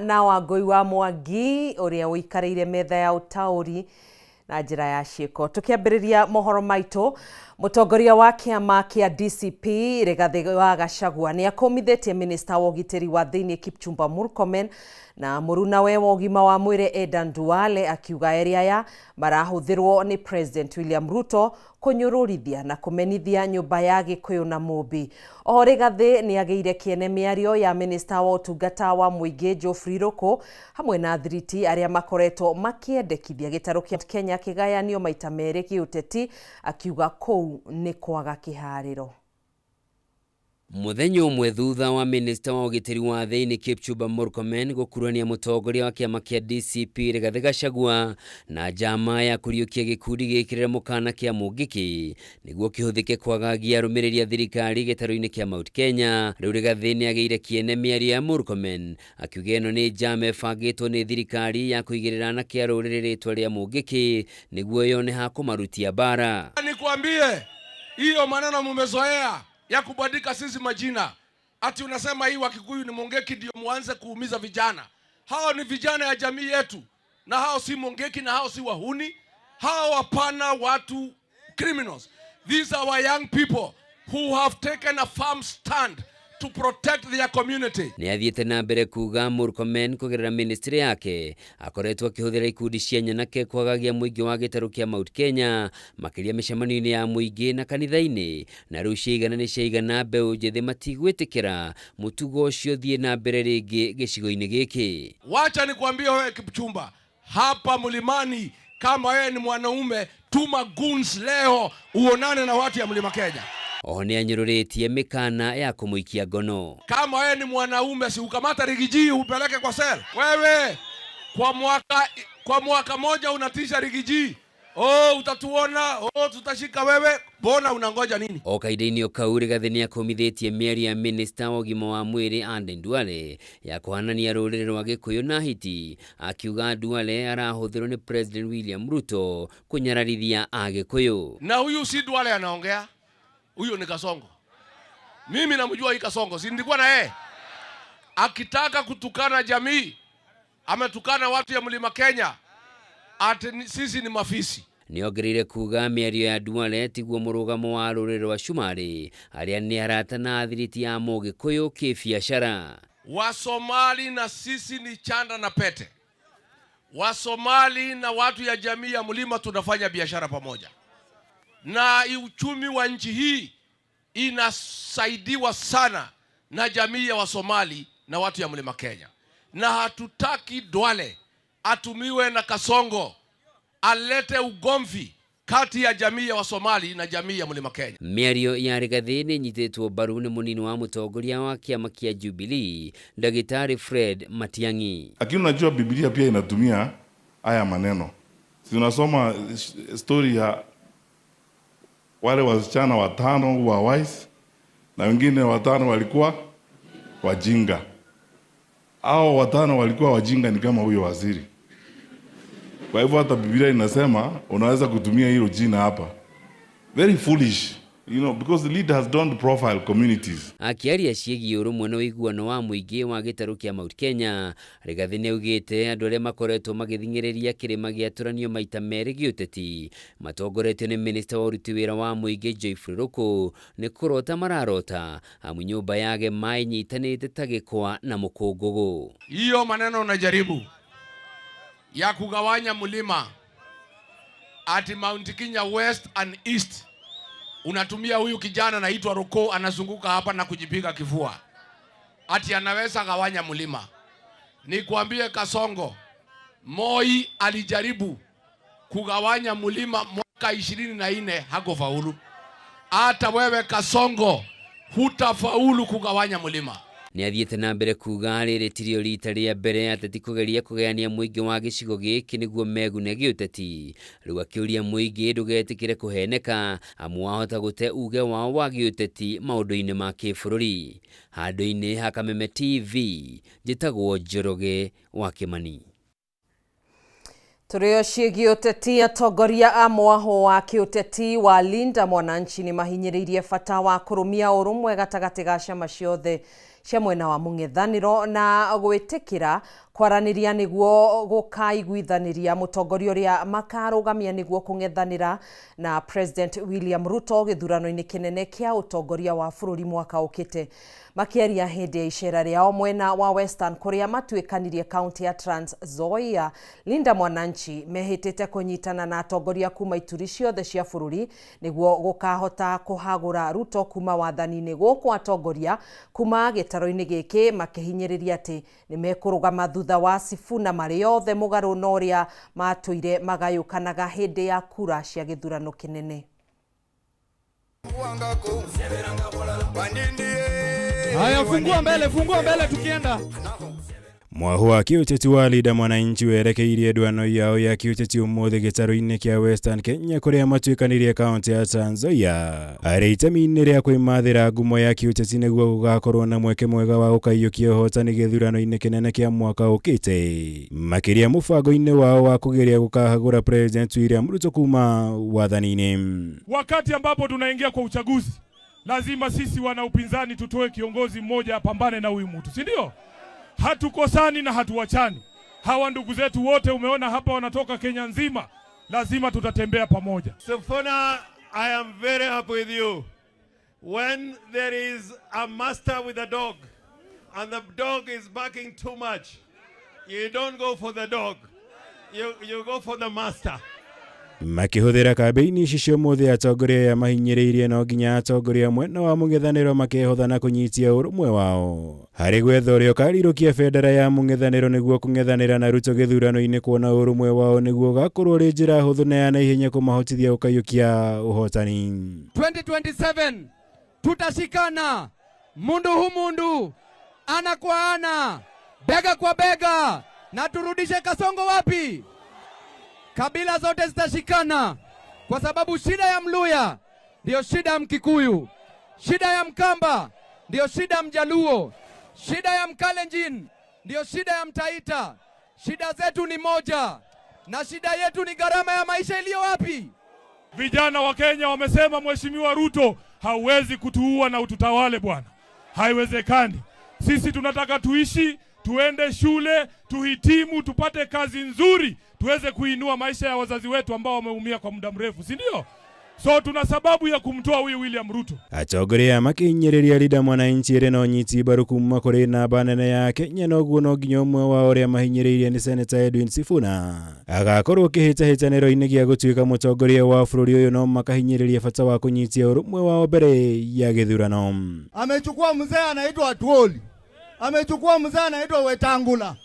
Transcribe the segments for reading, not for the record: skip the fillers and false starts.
Na Wangũi wa Mwangi ũrĩa ũikarĩire metha ya ũtaũri na njĩra ya ciĩko. Tũkĩambĩrĩria mohoro maitũ, mũtongoria wa kĩama kĩa DCP Rigathĩ wa Gachagua nĩ akũmithĩtie minista wa ũgitĩri wa thĩinĩ Kipchumba Murkomen na mũrunawe wa ũgima wa mwĩrĩ Adan Duale, akiuga erĩ aya marahũthĩrwo nĩ President William Ruto kũnyũrũrithia na kũmenithia nyũmba ya Gĩkũyũ na Mũmbi. Oho Rigathĩ nĩagĩire kĩene mĩario ya minista wa ũtungata wa mũingĩ Geoffrey Ruku hamwe na athiriti arĩa makoretwo makĩendekithia gĩtarũ kĩa Kenya kĩgayanio maita merĩ gĩũteti, akiuga kũu nĩ kwaga kĩharĩro. Mũthenya ũmwe thutha wa minista wa ũgitĩri wa thĩinĩ Kipchumba Murkomen gũkuruhania mũtongoria wa kĩama kĩa DCP Rigathĩ Gachagua na njama ya kũriũkia gĩkundi gĩkĩrĩre mũkana kĩa Mũngĩkĩ nĩguo kĩhũthĩke kwagagia arũmĩrĩri a thirikari gĩtarũ-inĩ kĩa Mount Kenya, rĩu Rigathĩ nĩagĩire kĩene mĩario ya Murkomen akiuga ĩno nĩ njama ĩbangĩtwo nĩ thirikari ya kũigĩrĩra anake a rũrĩrĩ rĩtwa rĩa Mũngĩkĩ nĩguo yone ha kũmarutia mbara. Nikwambie, hiyo maneno mumezoea ya kubandika sisi majina, ati unasema hii Wakikuyu ni Mungiki ndio muanze kuumiza vijana. Hao ni vijana ya jamii yetu, na hao si Mungiki na hao si wahuni, hao hapana watu criminals. These are our young people who have taken a firm stand to protect their community. Nĩ athiĩte na mbere kuga Murkomen kũgerera ministry yake akoretwo akĩhũthĩra ikundi cia nyanake kwagagia mũingĩ wa gĩtarũ kĩa Mount Kenya, makĩria mĩcemanio-inĩ ya mũingĩ na kanitha-inĩ, na rĩu ciaigana nĩ ciaigana, mbeũ njĩthĩ matigwĩtĩkĩra mũtugo ũcio ũthiĩ na mbere rĩngĩ gĩcigo-inĩ gĩkĩ. Wacha nikwambie wewe Kipchumba, hapa mlimani, kama wewe ni mwanaume, tuma goons leo uonane na watu ya Mlima Kenya. Oho nĩ anyũrũrĩtie mĩkana ya kũmũikia ngono. Kama wewe ni mwanaume, si ukamata Riggy G upeleke kwa cell. Wewe kwa mwaka moja unatisha Riggy G. Oh, utatuona, oh, tutashika wewe. Mbona unangoja nini? O kahinda-inĩ o kau, Rigathĩ nĩ akũmithĩtie mĩario ya minista wa ũgima wa mwĩrĩ Aden Duale ya kũhanania rũrĩrĩ rwa Gĩkũyũ na hiti, akiuga Duale arahũthĩrwo nĩ President William Ruto kũnyararithia Agĩkũyũ. Na huyu si Duale anaongea, huyu ni Kasongo. Mimi namjua hii Kasongo, si nilikuwa na yeye. Akitaka kutukana jamii, ametukana watu ya Mlima Kenya ati sisi ni mafisi. Nĩongereire kuga mĩario ya Duale tiguo mũrũgamo wa rũrĩrĩ rwa Cumarĩ arĩa nĩ arata na athiriti a Mũgĩkũyũ kĩbiacara. Wasomali na sisi ni chanda na pete. Wasomali na watu ya jamii ya mlima tunafanya biashara pamoja, na uchumi wa nchi hii inasaidiwa sana na jamii ya Wasomali na watu ya Mlima Kenya, na hatutaki Duale atumiwe na Kasongo alete ugomvi kati ya jamii ya Wasomali na jamii ya Mlima Kenya. Mĩario ya Rigathĩ nĩ ĩnyitĩtwo mbaru nĩ mũnini wa mũtongoria wa kĩama kĩa Jubilee, Ndagĩtarĩ Fred Matiang'i. Lakini unajua Biblia pia inatumia haya maneno. Si unasoma story ya wale wasichana watano wa wise na wengine watano walikuwa wajinga. Hao watano walikuwa wajinga ni kama huyo waziri. Kwa hivyo hata Biblia inasema unaweza kutumia hilo jina hapa. Very foolish, because the leaders don't profile communities. Akĩaria ciĩgiĩ ũrũmwe na ũiguano wa mũingĩ wa gĩtarũ kĩa Mount Kenya, Rigathĩ nĩaugĩte andũ arĩa makoretwo magĩthing'ĩrĩria kĩrĩma gĩatũranio maita merĩ gĩũteti matongoretio nĩ minista wa ũruti wĩra wa mũingĩ Geoffrey Ruku nĩ kũrota mararota, amu nyũmba ya Gema ĩnyitanĩte ta gĩkwa na mũkũngũgũ. Hiyo maneno unajaribu ya kugawanya mlima ati Mount Kenya West and East, unatumia huyu kijana anaitwa Ruku anazunguka hapa na kujipiga kifua ati anaweza gawanya mlima. Nikwambie Kasongo, Moi alijaribu kugawanya mlima mwaka 24, hakufaulu. Hata wewe Kasongo hutafaulu kugawanya mlima. Nĩ athiĩte na mbere kuga rĩrĩ tirio rita rĩa mbere ateti kũgeria kũgayania mũingĩ wa gĩcigo gĩkĩ nĩguo megune gĩũteti. Rĩu akĩũria mũingĩ ndũgetĩkĩre kũheneka, amu wahota gũte uge wao wa gĩũteti maũndũ-inĩ ma kĩbũrũri. Handũ-inĩ ha Kameme TV, njĩtagwo Njoroge wa Kĩmani. Tũrĩ o ciĩgiĩ ũteti, atongoria a mwahũ wa kĩũteti wa Linda Mwananchi nĩ mahinyĩrĩirie bata wa kũrũmia ũrũmwe gatagatĩ ga ciama ciothe cia mwena wa mũng'ethanĩro na gwĩtĩkĩra. Kwaranĩria nĩguo gũkaiguithanĩria mũtongoria ũrĩa makarũgamia nĩguo kũng'ethanĩra na President William Ruto gĩthurano-inĩ kĩnene kĩa ũtongoria wa bũrũri mwaka ũkĩte. Makĩaria hĩndĩ ya icera rĩao mwena wa Western kũrĩa matuĩkanirie kaunti ya Trans Nzoia, Linda Mwananchi mehĩtĩte kũnyitana na atongoria kuma ituri ciothe cia bũrũri nĩguo gũkahota kũhagũra Ruto kuma wathani-inĩ, gũkũ atongoria kuma gĩtaro-inĩ gĩkĩ makĩhinyĩrĩria atĩ nĩmekũrũgama thutha wa Sifuna marĩ othe mũgarũ na ũrĩa matũire magayũkanaga hĩndĩ ya kura cia gĩthurano kĩnene. Haya, fungua mbele tukienda. Mwahu wa kĩũteti wa Linda Mwananchi werekeirie ndwano yao ya kĩũteti ũmũthĩ gĩtarũ-inĩ kĩa Western Kenya kũrĩa matuĩkanĩrie kaunti ya Trans Nzoia arĩ itemi-inĩ rĩa kwĩmathĩra ngumo ya kĩũteti nĩguo gũgakorwo na mweke mwega wa gũkaiyũkia ũhotani gĩthurano-inĩ kĩnene kĩa mwaka ũkĩte, makĩria mũbango-inĩ wao wa kũgeria gũkahagũra President William Ruto kuma wathani-inĩ. Wakati ambapo tunaingia kwa uchaguzi, lazima sisi wana upinzani tutoe kiongozi mmoja apambane na huyu mtu, si ndio? Hatukosani na hatuwachani. Hawa ndugu zetu wote umeona hapa wanatoka Kenya nzima, lazima tutatembea pamoja. Sifuna, I am very happy with you. When there is a master with a dog and the dog is barking too much, you don't go for the dog, you go for the master. Makĩhũthĩra kambĩini ici cia ũmũthĩ, atongoria aya mahinyĩrĩirie no nginya atongoria mwena wa mũng'ethanĩro makehotha na kũnyitia ũrũmwe wao harĩ gwetha ũrĩa ũkarirũkia bendera ya mũng'ethanĩro nĩguo kũng'ethanĩra na Ruto gĩthurano-inĩ, kuona ũrũmwe wao nĩguo ũgakorwo ũrĩ njĩra hũthũ na ya naihenya kũmahotithia gũkaiyũkia ũhotani. 2027 tutashikana mundu hu mundu, ana kwa ana, bega kwa bega, na turudishe Kasongo wapi? Kabila zote zitashikana, kwa sababu shida ya Mluya ndiyo shida ya Mkikuyu, shida ya Mkamba ndiyo shida ya Mjaluo, shida ya Mkalenjin ndiyo shida ya Mtaita. Shida zetu ni moja, na shida yetu ni gharama ya maisha iliyo wapi? Vijana wa Kenya wamesema, Mheshimiwa Ruto, hauwezi kutuua na ututawale bwana, haiwezekani. Sisi tunataka tuishi, tuende shule, tuhitimu, tupate kazi nzuri, tuweze kuinua maisha ya wazazi wetu ambao wameumia kwa muda mrefu, si ndio? So tuna sababu ya kumtoa huyu William Ruto. Atongoria makĩhinyĩrĩria Linda Mwananchi ĩrĩ na ũnyiti mbaru kuma kũrĩ namba nene ya Kenya, noguo no nginya ũmwe wao ũrĩa mahinyĩrĩirie nĩ Seneta Edwin Sifuna agakorwo kĩhĩtahĩtanĩro-inĩ gĩa gũtuĩka mũtongoria wa bũrũri ũyũ, no makahinyĩrĩria bata wa kũnyitia ũrũmwe wao mbere ya gĩthurano. Amechukua mzee anaitwa Atwoli, amechukua mzee anaitwa Wetangula,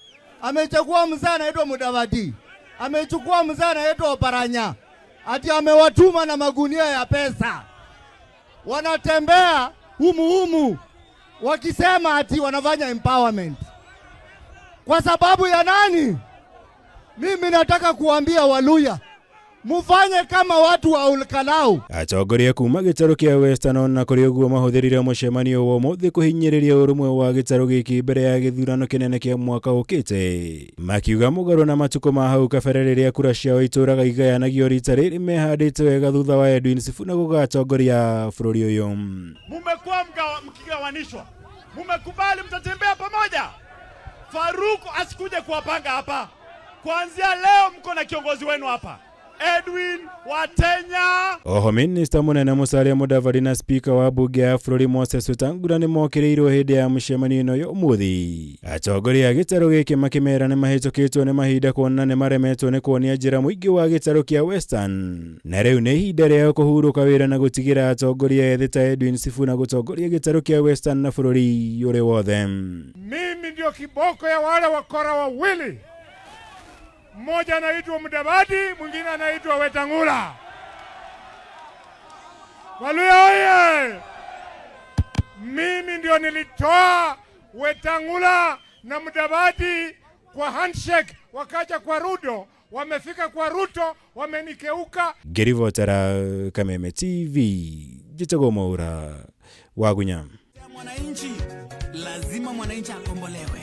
amechukua mzee anaitwa Mudavadi, amechukua mzee anaitwa Oparanya, ati amewatuma na magunia ya pesa, wanatembea humu humu wakisema ati wanafanya empowerment. Kwa sababu ya nani? Mimi nataka kuambia Waluya, mufanye kama watu wa Olkalou. Atongoria kuma gĩtarũ kĩa Western ona kũrĩ ũguo mahũthĩrire mũcemanio wa ũmũthĩ kũhinyĩrĩria ũrũmwe wa gĩtarũ gĩkĩ mbere ya gĩthurano kĩnene kĩa mwaka ũkĩte, makiuga mũgarũ na matukũ ma hau kabere rĩrĩa kura ciao itũraga igayanagio, rita rĩrĩ mehandĩte wega thutha wa Edwin Sifuna gũgatongoria bũrũri ũyũ. Mumekuwa mkigawanishwa, mumekubali mtatembea pamoja. Faruk asikuje kuwapanga hapa. Kuanzia leo mko na kiongozi wenu hapa, Edwin Watenya. Oho minista munene Musalia Mudavadi na spika wa bunge ya bũrũri Moses Wetangula nĩmokĩrĩirwo hĩndĩ ya mũcemanio ĩno ya ũmũthĩ. Atongoria a gĩtarũ gĩkĩ makĩmera nĩmahĩtũkĩtwo nĩ mahinda kuona nĩmaremetwo nĩ kuonia njĩra mũingĩ wa gĩtarũ kĩa Western, na rĩu nĩ ihinda rĩao kũhurũka wĩra na gũtigĩra atongoria ethĩ ta Edwin Sifuna gũtongoria gĩtarũ kĩa Western na bũrũri ũrĩ wothe. Mimi ndio kiboko ya wale wakora wawili, mmoja anaitwa Mudavadi, mwingine anaitwa Wetangula. Waluya oye! Mimi ndio nilitoa Wetangula na Mudavadi kwa handshake, wakaja kwa Ruto, wamefika kwa Ruto, wamenikeuka. Ngĩribotera Kameme TV, njĩtagwo Mwaura Wagunya. Mwananchi, lazima mwananchi akombolewe.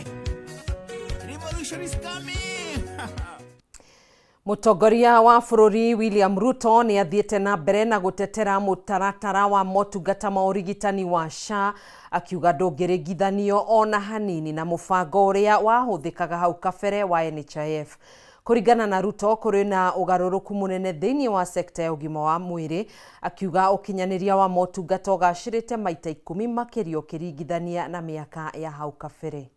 Revolution is coming. Mũtongoria wa bũrũri William Ruto nĩ athiĩte na mbere na gũtetera mũtaratara wa motungata ma ũrigitani wa SHA, akiuga ndũngĩringithanio ona hanini na mũbango ũrĩa wahũthĩkaga hau kabere wa NHIF. Kũringana na Ruto, kũrĩ na ũgarũrũku mũnene thĩinĩ wa sekta ya ũgima wa mwĩrĩ, akiuga ũkinyanĩria wa motungata ũgacĩrĩte maita 10 makĩria ũkĩringithania na mĩaka ya hau kabere.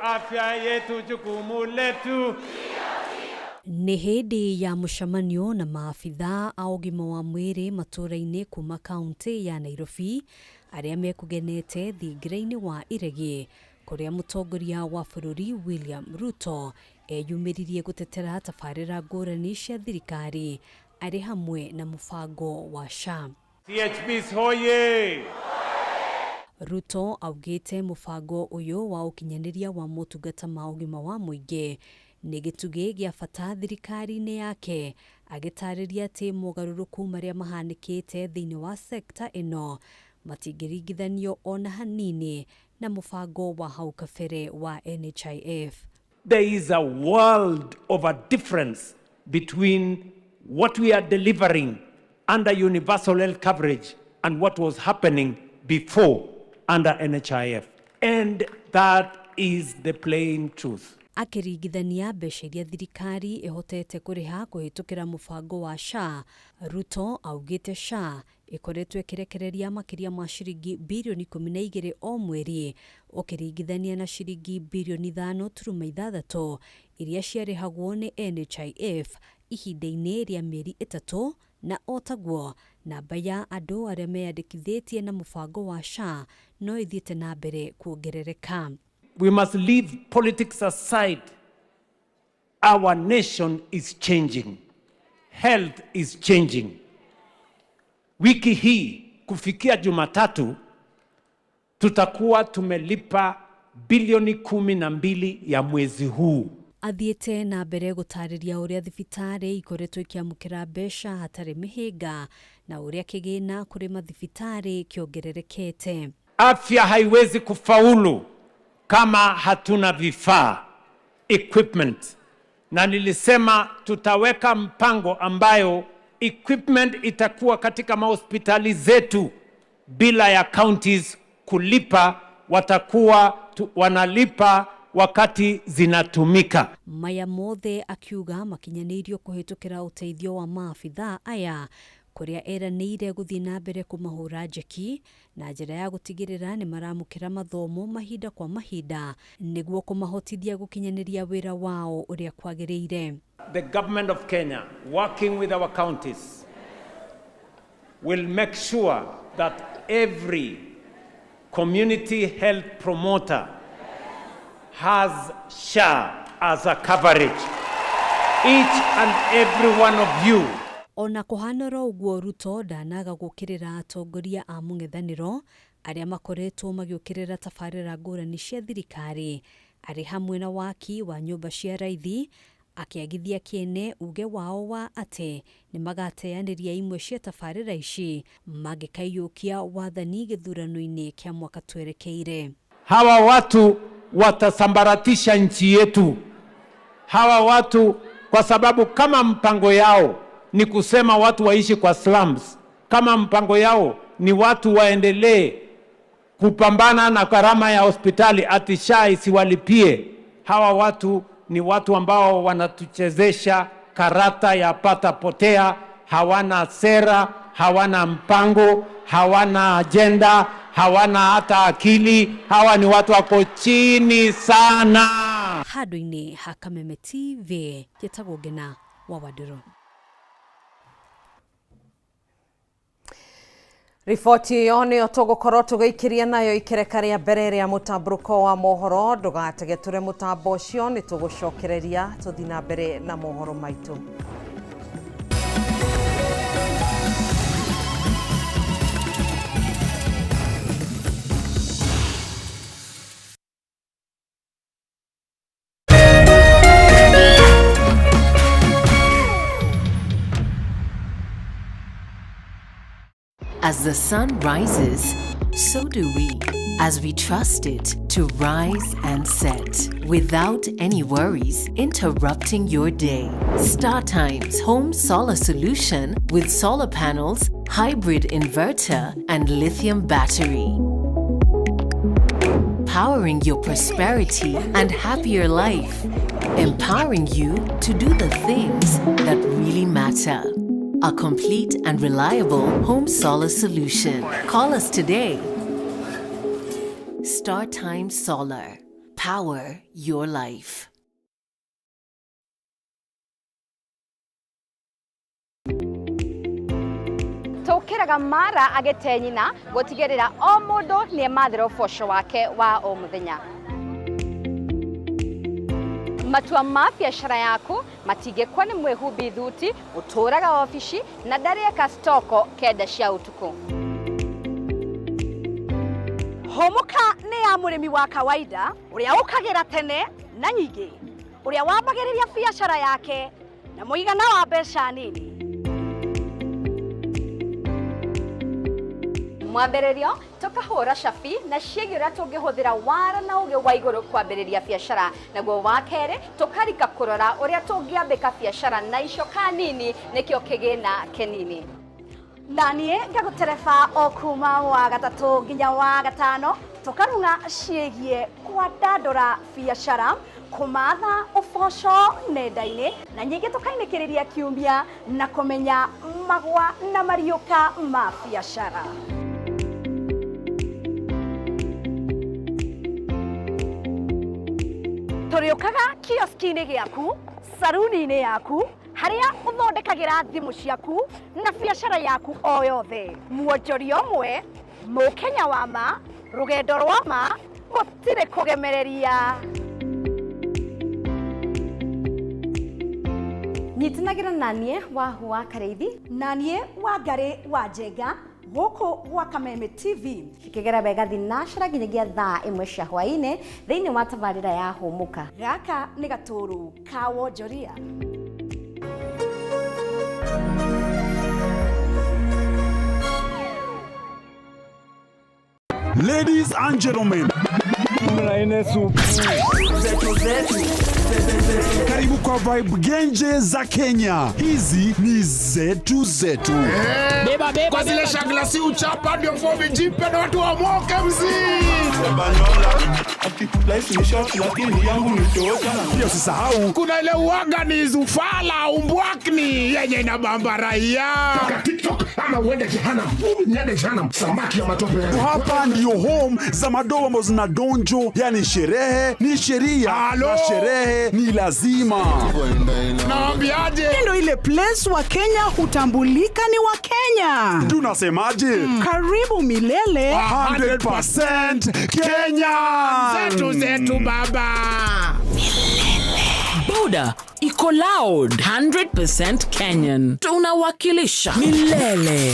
Afya yetu, jukumu letu. Nĩ hĩndĩ ya mũcemanio na maabithaa a ũgima wa mwĩrĩ matũũra-inĩ kuma kaunti ya Nairobi arĩa mekũgenete thingira-inĩ wa Iregi kũrĩa mũtongoria wa bũrũri William Ruto eyumĩririe gũtetera tabarĩra ngũrani cia thirikari arĩ hamwe na mũbango wa SHA. CHPs hoye! Ruto augĩte mũbango ũyũ wa ũkinyanĩria wa motungata ma ũgima wa mũingĩ nĩ gĩtugĩ gĩa bata thirikari-inĩ yake, agĩtarĩria atĩ mogarũrũku marĩa mahanĩkĩte thĩinĩ wa sekta ĩno matingĩringithanio ona hanini na mũbango wa hau kabere wa NHIF. There is a world of a difference between what we are delivering under universal health coverage and what was happening before under NHIF. And that is the plain truth. Akĩringithania mbeca iria thirikari ĩhotete kũrĩha kũhĩtũkĩra mũbango wa SHA, Ruto augĩte SHA ĩkoretwo ĩkĩrekereria makĩria ma ciringi birioni 12 o mweri ũkĩringithania na ciringi birioni 5.6 iria ciarĩhagwo nĩ NHIF ihinda-inĩ rĩa mĩeri 3, na o taguo namba ya andũ arĩa meyandĩkithĩtie na mũbango wa SHA no ĩthiĩte na mbere kuongerereka. We must leave politics aside. Our nation is changing. Health is changing. Wiki hii kufikia Jumatatu tutakuwa tumelipa bilioni 12 ya mwezi huu. Athiĩte na mbere gũtarĩria ũrĩa thibitarĩ ikoretwo ikĩamũkĩra mbeca hatarĩ mĩhĩnga na ũrĩa kĩgĩna kũrĩ mathibitarĩ kĩongererekete. Afya haiwezi kufaulu kama hatuna vifaa, equipment. Na nilisema tutaweka mpango ambayo equipment itakuwa katika mahospitali zetu bila ya counties kulipa, watakuwa wanalipa wakati zinatumika. Maya mothe akiuga makinyanĩirio kũhĩtũkĩra ũteithio wa maabithaa aya kũrĩa eranĩire gũthiĩ na mbere kũmahũra njeki na njĩra ya gũtigĩrĩra nĩ maramũkĩra mathomo mahinda kwa mahinda nĩguo kũmahotithia gũkinyanĩria wĩra wao ũrĩa kwagĩrĩire. The government of Kenya, working with our counties, will make sure that every community health promoter has SHA as a coverage. Each and every one of you. Ona kũhana oro ũguo, Ruto ndanaga gũũkĩrĩra atongoria a mũng'ethanĩro arĩa makoretwo magĩũkĩrĩra tabarĩra ngũrani cia thirikari arĩ hamwe na waki wa nyũmba cia raithi, akĩagithia kĩene uge wao wa atĩ nĩ magateanĩria imwe cia tabarĩra ici mangĩkaiyũkia wathani gĩthurano-inĩ kĩa mwaka twerekeire. Hawa watu watasambaratisha nchi yetu. Hawa watu, kwa sababu kama mpango yao ni kusema watu waishi kwa slums, kama mpango yao ni watu waendelee kupambana na gharama ya hospitali ati SHA isiwalipie, hawa watu ni watu ambao wanatuchezesha karata ya pata potea. Hawana sera, hawana mpango, hawana agenda, hawana hata akili. Hawa ni watu wako chini sana. Handũ-inĩ ha Kameme TV, njĩtagwo Ngena wa Wandũrũ. Riboti ĩyo nĩyo tũgũkorwo tũgĩikĩria nayo ikereka rĩa mbere rĩa mũtambũrũko wa mohoro. Ndũgategetũre mũtambo ũcio, nĩ tũgũcokereria tũthiĩ na mbere na mohoro maitũ. As the sun rises, so do we, as we trust it to rise and set without any worries interrupting your day. StarTimes Home Solar Solution with solar panels, hybrid inverter, and lithium battery. Powering your prosperity and happier life, empowering you to do the things that really matter. A complete and reliable home solar solution. Call us today. StarTime Solar. Power your life. Tũkĩraga mara agĩte nyina gũtigĩrĩra o mũndũ nĩ emathĩra ũboco wake wa o mũthenya. Matua ma biacara yaku matingĩkwo nĩ mwĩhumbi thuti ũtũraga obici na ndarĩeka stoko kenda cia ũtukũ. Hũmũka nĩ ya mũrĩmi wa kawaida ũrĩa ũkagĩra tene na nyingĩ, ũrĩa wambagĩrĩria biacara yake na mũigana wa mbeca nini. Mwambĩrĩrio tũkahũra cabi na ciĩgiĩ ũrĩa tũngĩhũthĩra wara na ũgĩ wa igũrũ kwambĩrĩria biacara. Naguo wa kerĩ tũkarika kũrora ũrĩa tũngĩambĩka biacara na icoka nini nĩkĩo kĩgĩna kĩnini. Na niĩ ngagũtereba o kuma wa gatatũ nginya wa gatano tũkarung'a ciĩgiĩ kwandandũra biacara, kũmatha ũboco nenda-inĩ na nyingĩ tũkainĩkĩrĩria kiumia na kũmenya magwa na mariũka ma biacara. Tũrĩũkaga kioski-inĩ gĩaku, saruni-inĩ yaku, harĩa ũthondekagĩra thimũ ciaku na biacara yaku o yothe. Mwonjoria ũmwe, mũkenya wa ma, rũgendo rwa ma, gũtirĩ kũgemereria. Nyitanagĩra na niĩ Wahu wa Karĩithi na niĩ Wangarĩ wa Njenga gũkũ gwa Kameme TV. Cikĩgera wega thinacara nginyagia thaa ĩmwe cia hwaĩ-inĩ thĩinĩ wa tabarĩra ya Hũmũka. Gaka nĩ gatũrũ ka wonjoria. Ladies and gentlemen, karibu kwa Vibe Genje za Kenya. Hizi ni zetu zetu. Beba, beba, kwa zile shagla si uchapa ndio fomi jipe na watu wamoke mzii. Pia usisahau kuna ile uwaga ni zufala umbwakni yenye inabamba raia. TikTok ama uende jehanamu. Niende jehanamu, samaki ya matope. Hapa ndio home za madoa ambazo zina donjo, yani sherehe ni sheria na sherehe ni lazima. Naambiaje? Ndio ile place wa Kenya hutambulika ni wa Kenya. Tunasemaje? Karibu milele 100% Kenya. Zetu zetu baba. Boda iko loud 100% Kenyan. Tunawakilisha milele.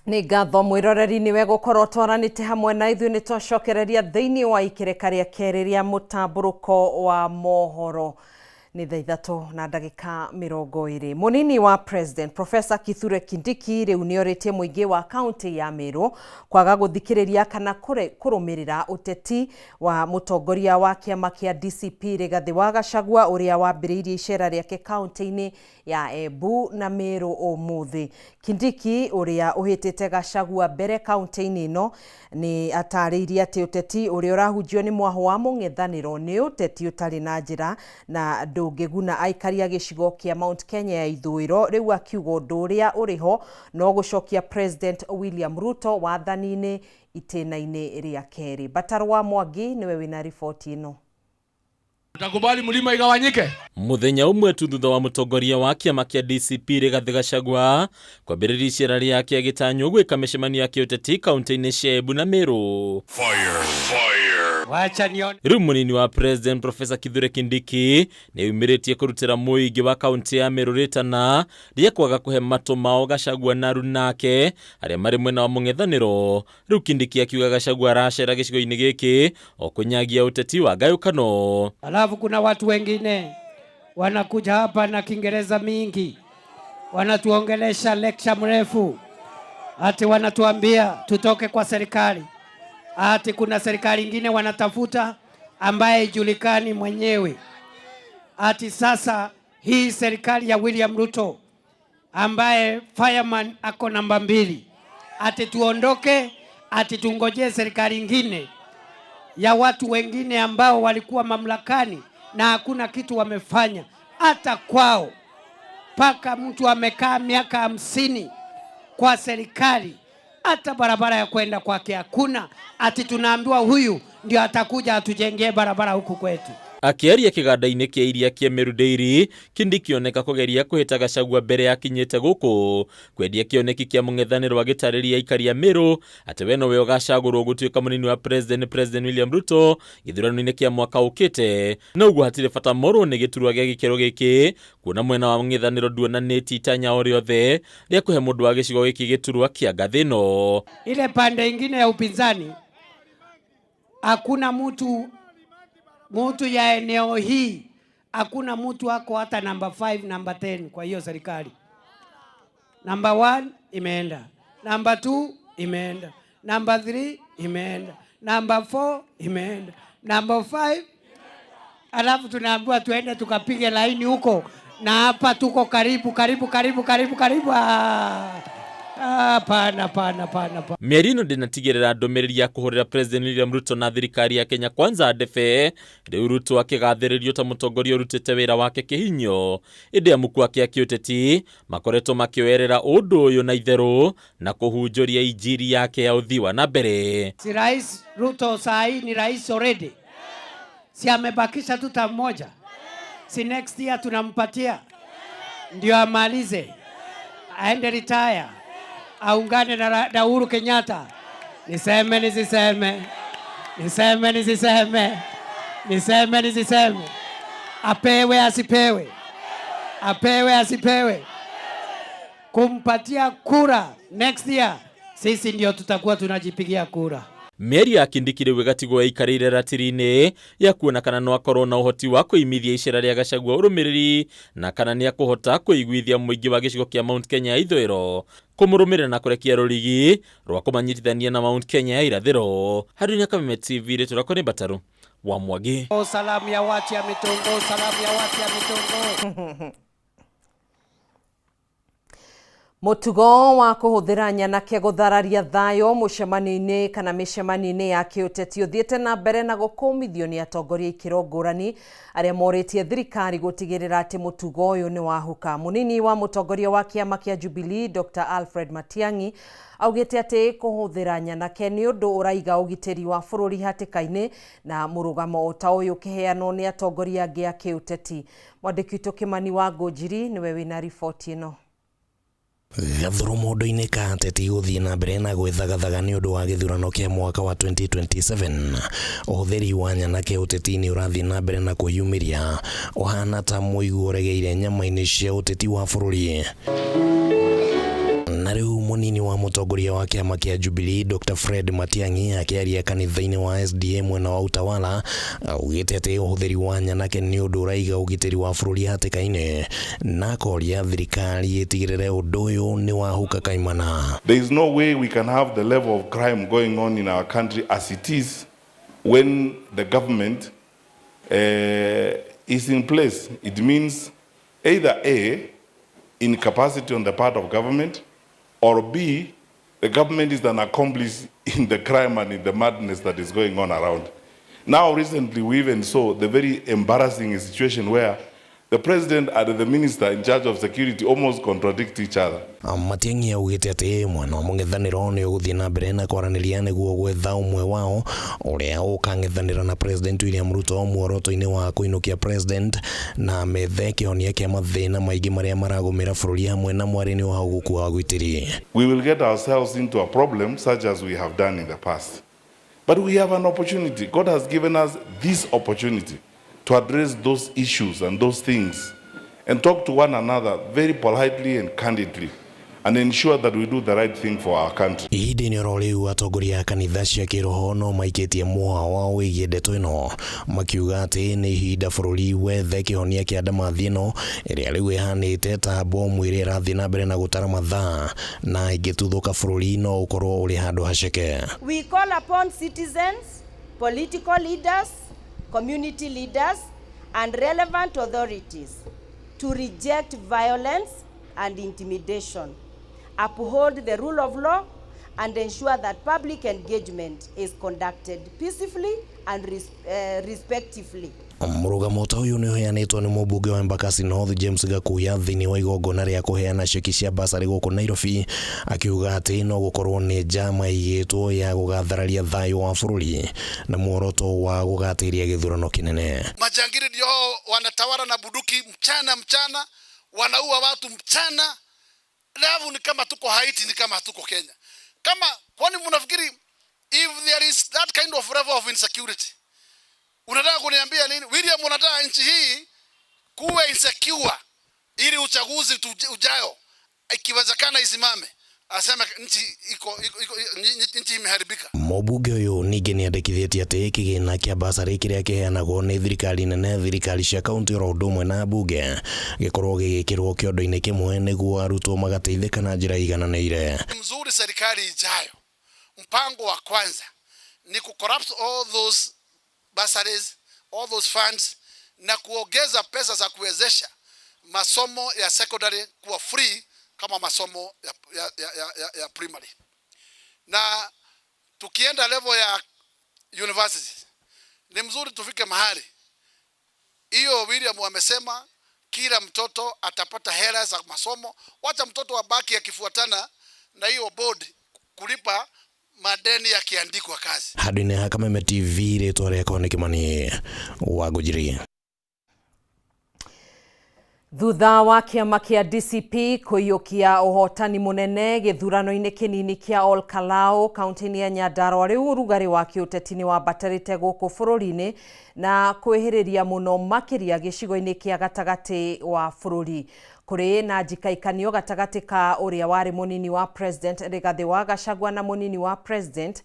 Nĩ ngatho mwĩroreri nĩwe gũkorwo twaranĩte hamwe na ithuĩ nĩ twacokereria thĩinĩ wa ikĩrĩka rĩa kerĩ rĩa mũtambũrũko wa mohoro. Nĩ thaa ithatũ na ndagĩka mĩrongo ĩrĩ. Mũnini wa President Professor Kithure Kindiki rĩu nĩorĩtie mũingĩ wa kaunti ya Meru kwaga gũthikĩrĩria kana kũrũmĩrĩra ũteti wa mũtongoria wa kĩama kĩa DCP Rigathĩ wa Gachagua ũrĩa wambĩrĩirie icera rĩake kaunti-inĩ ya Embu na Meru ũmũthĩ. Kindiki ũrĩa ũhĩtĩte Gachagua mbere kaunti-inĩ ĩno nĩ atarĩirie atĩ ũteti ũrĩa ũrahunjio nĩ mwahũ wa mũng'ethanĩro nĩ ũteti ũtarĩ na njĩra na ndũngĩguna aikari a gĩcigo kĩa Mount Kenya ya ithũĩro. Rĩu akiuga ũndũ ũrĩa ũrĩho no gũcokia President William Ruto wathani-inĩ itĩna-inĩ rĩa kerĩ. Batarwa Mwangi nĩwe wĩna riboti ĩno. Utakubali mlima igawanyike? Muthenya ũmwe tu thutha wa mũtongoria wa kĩama kĩa DCP Rigathĩ Gachagua kwambĩrĩria icera rĩake agĩtanywo gwĩka mĩcemanio ya kĩũteti kaunti-inĩ cia Embu na Meru. Fire. Fire. Wacha nione. Rĩu mũnini wa President Professor Kithure Kindiki nĩeyumĩrĩtie kũrutĩra mũingĩ wa kaũntĩ ya Meru rĩtana rĩa kwaga kũhe matũ mao Gachagua na aruna ake arĩa marĩ mwena wa mũng'ethanĩro. Rĩu Kindiki akiuga Gachagua aracera gĩcigo-inĩ gĩkĩ o kũnyagia ũteti wa ngayũkano. Alafu kuna watu wengine wanakuja hapa na Kiingereza mingi, wanatuongelesha lecture mrefu, ati wanatuambia tutoke kwa serikali, ati kuna serikali ingine wanatafuta ambaye ijulikani mwenyewe, ati sasa hii serikali ya William Ruto ambaye fireman ako namba 2, ati tuondoke, ati tungojee serikali ingine ya watu wengine ambao walikuwa mamlakani na hakuna kitu wamefanya hata kwao. Paka mtu amekaa miaka 50 kwa serikali, hata barabara ya kwenda kwake hakuna, ati tunaambiwa huyu ndio atakuja atujengee barabara huku kwetu. Akĩaria kĩganda-inĩ kĩa iria kĩa Meru Dairy, Kindiki oneka kũgeria kũhĩta Gachagua mbere ya akinyĩte gũkũ kwendia kĩoneki kĩa mũng'ethanĩro agĩtarĩria aikari a Meru atĩ we nowe ũgacagũrwo gũtuĩka mũnini wa President President William Ruto gĩthurano-inĩ kĩa mwaka ũkĩte, na ũguo hatirĩ bata morwo nĩ gĩturwa gĩa gĩkĩro gĩkĩ kuona mwena wa mũng'ethanĩro nduonanĩtie itanya o rĩothe rĩa kũhe mũndũ wa gĩcigo gĩkĩ gĩturwa kĩa ngathĩ ĩno. Ile pande ingine ya upinzani hakuna mtu ya eneo hii, hakuna mtu ako hata number 5, number 10 kwa hiyo serikali. Number 1 imeenda, number 2 imeenda, number 3 imeenda, number 4 imeenda, number 5. Alafu tunaambiwa tuende tukapige laini huko, na hapa tuko karibu, karibu, karibu, karibu, karibu. Pana, pana, pana, pana. Mĩario ĩno ndĩnatigĩrĩra ndũmĩrĩri ya kũhũrĩra President William Ruto na thirikari ya Kenya Kwanza ndebe. Rĩu Ruto akĩgathĩrĩrio ta mũtongoria ũrutĩte wĩra wake kĩhinyo, ĩndĩ amuku ake a kĩũteti makoretwo makĩoerera ũndũ ũyũ na itherũ na kũhunjũria injiri yake ya ũthii wa na mbere. Si Rais Ruto saa hii ni rais already, si amebakisha tu term moja, si next year tunampatia ndio amalize aende retire aungane na Uhuru Kenyatta. Niseme nisiseme, niseme nisiseme, niseme nisiseme, apewe asipewe, apewe asipewe, kumpatia kura next year, sisi ndio tutakuwa tunajipigia kura. Mĩario ya Kindiki rĩu ĩgatigwo ĩikarĩire ratiri-inĩ ya kuona kana no akorwo na ũhoti wa kũimithia icera rĩa Gachagua ũrũmĩrĩri na kana nĩ akũhota kũiguithia mũingĩ wa gĩcigo kĩa Mount Kenya ya ithũĩro kũmũrũmĩrĩra na kũrekia rũrigi rwa kũmanyitithania na Mount Kenya ya irathĩro. Harĩ na Kameme TV, rĩtwa rĩakwa nĩ Mbataru wa Mwangi. Salamu ya watu ya mitungo, salamu ya watu ya mitungo. Mũtugo wa kũhũthĩra nyanake gũthararia thayũ mũcemanio-inĩ kana mĩcemanio-inĩ ya kĩũteti ũthiĩte na mbere na gũkũmithio nĩ atongoria ikĩro ngũrani arĩa morĩtie thirikari gũtigĩrĩra atĩ mũtugo ũyũ nĩ wahuka. Mũnini wa mũtongoria wa kĩama kĩa Jubilee Dr. Alfred Matiang'i augĩte atĩ kũhũthĩra nyanake nĩ ũndũ ũraiga ũgitĩri wa bũrũri hatĩka-inĩ na mũrũgamo ta ũyũ ũkĩheanwo nĩ atongoria angĩ a kĩũteti. Mwandĩki witũ Kĩmani wa Ngũnjiri nĩwe wĩna riboti ĩno. Gathuru mũndũ-inĩ ka ateti gũthiĩ na mbere na gwĩthagathaga nĩ ũndũ wa gĩthurano kĩa mwaka wa 2027. Ũhũthĩri wa nyanake ũteti-inĩ ũrathiĩ na mbere na kwĩyumĩria ũhana ta mũigũ ũregeire nyama-inĩ cia ũteti wa bũrũri. Na rĩu mũnini wa mũtongoria wa kĩama kĩa Jubilee Dr. Fred Matiang'i akĩaria kanitha-inĩ wa SDA mwena wa Utawala augĩte atĩ ũhũthĩri wa nyanake nĩ ũndũ ũraiga ũgitĩri wa bũrũri hatĩka-inĩ na akoria thirikari ĩtigĩrĩre ũndũ ũyũ nĩ wahuka kaimana. There is no way we can have the level of crime going on in our country as it is when the government is in place. It means either A, incapacity on the part of government, or B, the government is an accomplice in the crime and in the madness that is going on around. Now, recently, we even saw the very embarrassing situation where the president and the minister in charge of security almost contradict each other. Matiang'i augĩte atĩ mwena wa mũng'ethanĩro nĩ ũgũthiĩ na mbere na kwaranĩria nĩguo gwetha ũmwe wao ũrĩa ũkang'ethanĩra na President William Ruto muoroto-inĩ wa kũinũkia president na methe kĩhonia kĩa mathĩna maingĩ marĩa maragũmĩra bũrũri hamwe na mwarĩ-inĩ wa ũgũku wa ũgitĩri. We will get ourselves into a problem such as we have done in the past. But we have an opportunity. God has given us this opportunity to address those issues and those things and talk to one another very politely and candidly and ensure that we do the right thing for our country. Ihinda-inĩ oro rĩu atongoria a kanitha cia kĩroho no maikĩtie mũha wao wĩgiĩ ndeto ĩno makiuga atĩ nĩ ihinda bũrũri wethe kĩhonia kĩa ndamathi ĩno ĩrĩa rĩu ĩhanĩte ta bomu ĩrĩa ĩrathiĩ na mbere na gũtara mathaa na ĩngĩtuthũka bũrũri no ũkorwo ũrĩ handũ haceke. We call upon citizens, political leaders, community leaders, and relevant authorities to reject violence and intimidation, uphold the rule of law, and ensure that public engagement is conducted peacefully and res respectively. Mũrũgamo ta ũyũ nĩ ũheanĩtwo nĩ mũmbunge wa Embakasi North James Gakuya thĩinĩ wa igongona rĩa kũheana ceki cia basarĩ gũkũ Nairobi akiuga atĩ no gũkorwo nĩ njama ĩigĩtwo ya gũgathararia thayũ wa bũrũri na muoroto wa gũgatĩria gĩthurano kĩnene. Majangili ndio wanatawala na bunduki mchana mchana, wanaua watu mchana. Alafu ni kama tuko Haiti, ni kama hatuko Kenya. Kama kwani mnafikiri if there is that kind of level of insecurity, unataka kuniambia nini William? Unataka nchi hii kuwe insecure ili uchaguzi ujayo ikiwezekana isimame, aseme nchi iko, iko, iko, nchi imeharibika. Mũmbunge ũyũ ningĩ nĩandĩkithĩtie atĩ kĩgĩna kĩa basarĩ kĩrĩa kĩheanagwo nĩ thirikari nene, thirikari cia kaunti oro ũndũ ũmwe na mbunge gĩkorwo gĩgĩkĩrwo kĩondo-inĩ kĩmwe nĩguo arutwo magateithĩka na njĩra igananĩire. Mzuri serikali ijayo, mpango wa kwanza ni ku collapse all those bursaries, all those funds na kuongeza pesa za kuwezesha masomo ya secondary kuwa free kama masomo ya primary. Na tukienda level ya university ni mzuri tufike mahali hiyo. William amesema kila mtoto atapata hela za masomo. Wacha mtoto abaki akifuatana na hiyo board kulipa madeni yakiandikwa kazi. Handũ-inĩ ha Kameme TV rĩtwa rĩakwa nĩ Kĩmani wa Ngũnjiri. Thutha wa kĩama kĩa DCP kũiyũkia ũhotani mũnene gĩthurano-inĩ kĩnini kĩa Ol Kalou kaunti-inĩ ya Nyandarua, rĩu ũrugarĩ wa kĩũteti nĩ wambatĩrĩte gũkũ bũrũri-inĩ na kwĩhĩrĩria mũno makĩria gĩcigo-inĩ kĩa gatagatĩ wa bũrũri. Kũrĩ na njikaikanio gatagatĩ ka ũrĩa warĩ mũnini wa President Rigathĩ wa Gachagua na mũnini wa President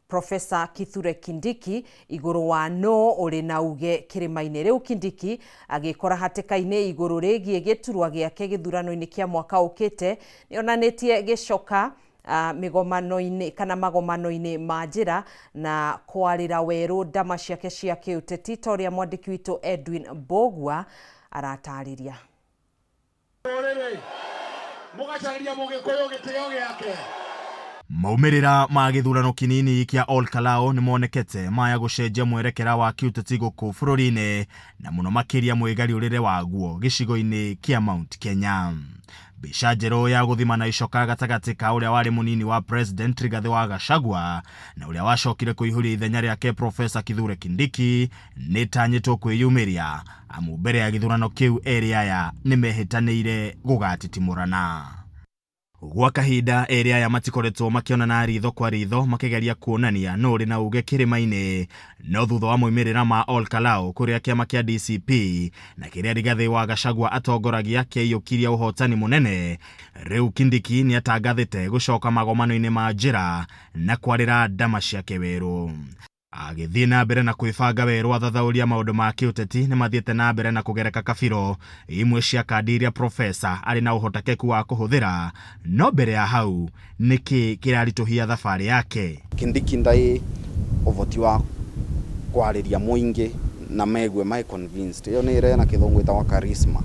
Professor Kithure Kindiki igũrũ wa no ũrĩ na uge kĩrĩma-inĩ. Rĩu Kindiki agĩkora hatĩka-inĩ igũrũ rĩgiĩ gĩturwa gĩake gĩthurano-inĩ kĩa mwaka ũkĩte nĩonanĩtie gĩcoka mĩgomano-inĩ kana magomano-inĩ ma njĩra na kwarĩra werũ ndama ciake cia kĩũteti ta ũrĩa mwandĩki witũ Edwin Mbogua aratarĩria. Maumĩrĩra ma gĩthurano kĩnini kĩa Ol Kalou nĩmonekete maya gũcenjia mwerekera wa kĩũteti gũkũ bũrũri-inĩ na mũno makĩria mwĩgariũrĩre waguo gĩcigo-inĩ kĩa Mount Kenya. Mbica njerũ ya gũthima na icoka gatagatĩ ka ũrĩa warĩ mũnini wa President Rigathĩ wa Gachagua na ũrĩa wacokire kũihũria ithenya rĩake Professor Kithure Kindiki nĩtanyĩtwo kwĩyumĩria amu mbere ya gĩthurano kĩu erĩ aya nĩmehĩtanĩire gũgatitimũrana. Gwa kahinda erĩ aya matikoretwo makĩonana ritho kwa ritho makĩgeria kuonania nũ ũrĩ na uge kĩrĩma-inĩ, no thutha wa moimĩrĩra ma Ol Kalou kũrĩa kĩama kĩa DCP na kĩrĩa Rigathĩ wa Gachagua atongoragia kĩaiyũkirie ũhotani mũnene, rĩu Kindiki nĩatangathĩte gũcoka magomano-inĩ ma njĩra na kwarĩra ndama ciake werũ. Agĩthiĩ na mbere na kwĩbanga werũ, athathaũria maũndũ ma kĩũteti nĩmathiĩte na mbere na kũgereka kabiro imwe cia kandi iria Profesa arĩ na ũhotekeku wa kũhũthĩra, no mbere ya hau nĩkĩ kĩraritũhia thabarĩ yake? Kindiki ndai ũhoti wa kwarĩria mũingĩ na megue mai convinced. Ĩyo nĩ ĩrĩa na kĩthũngũ ĩtagwo charisma.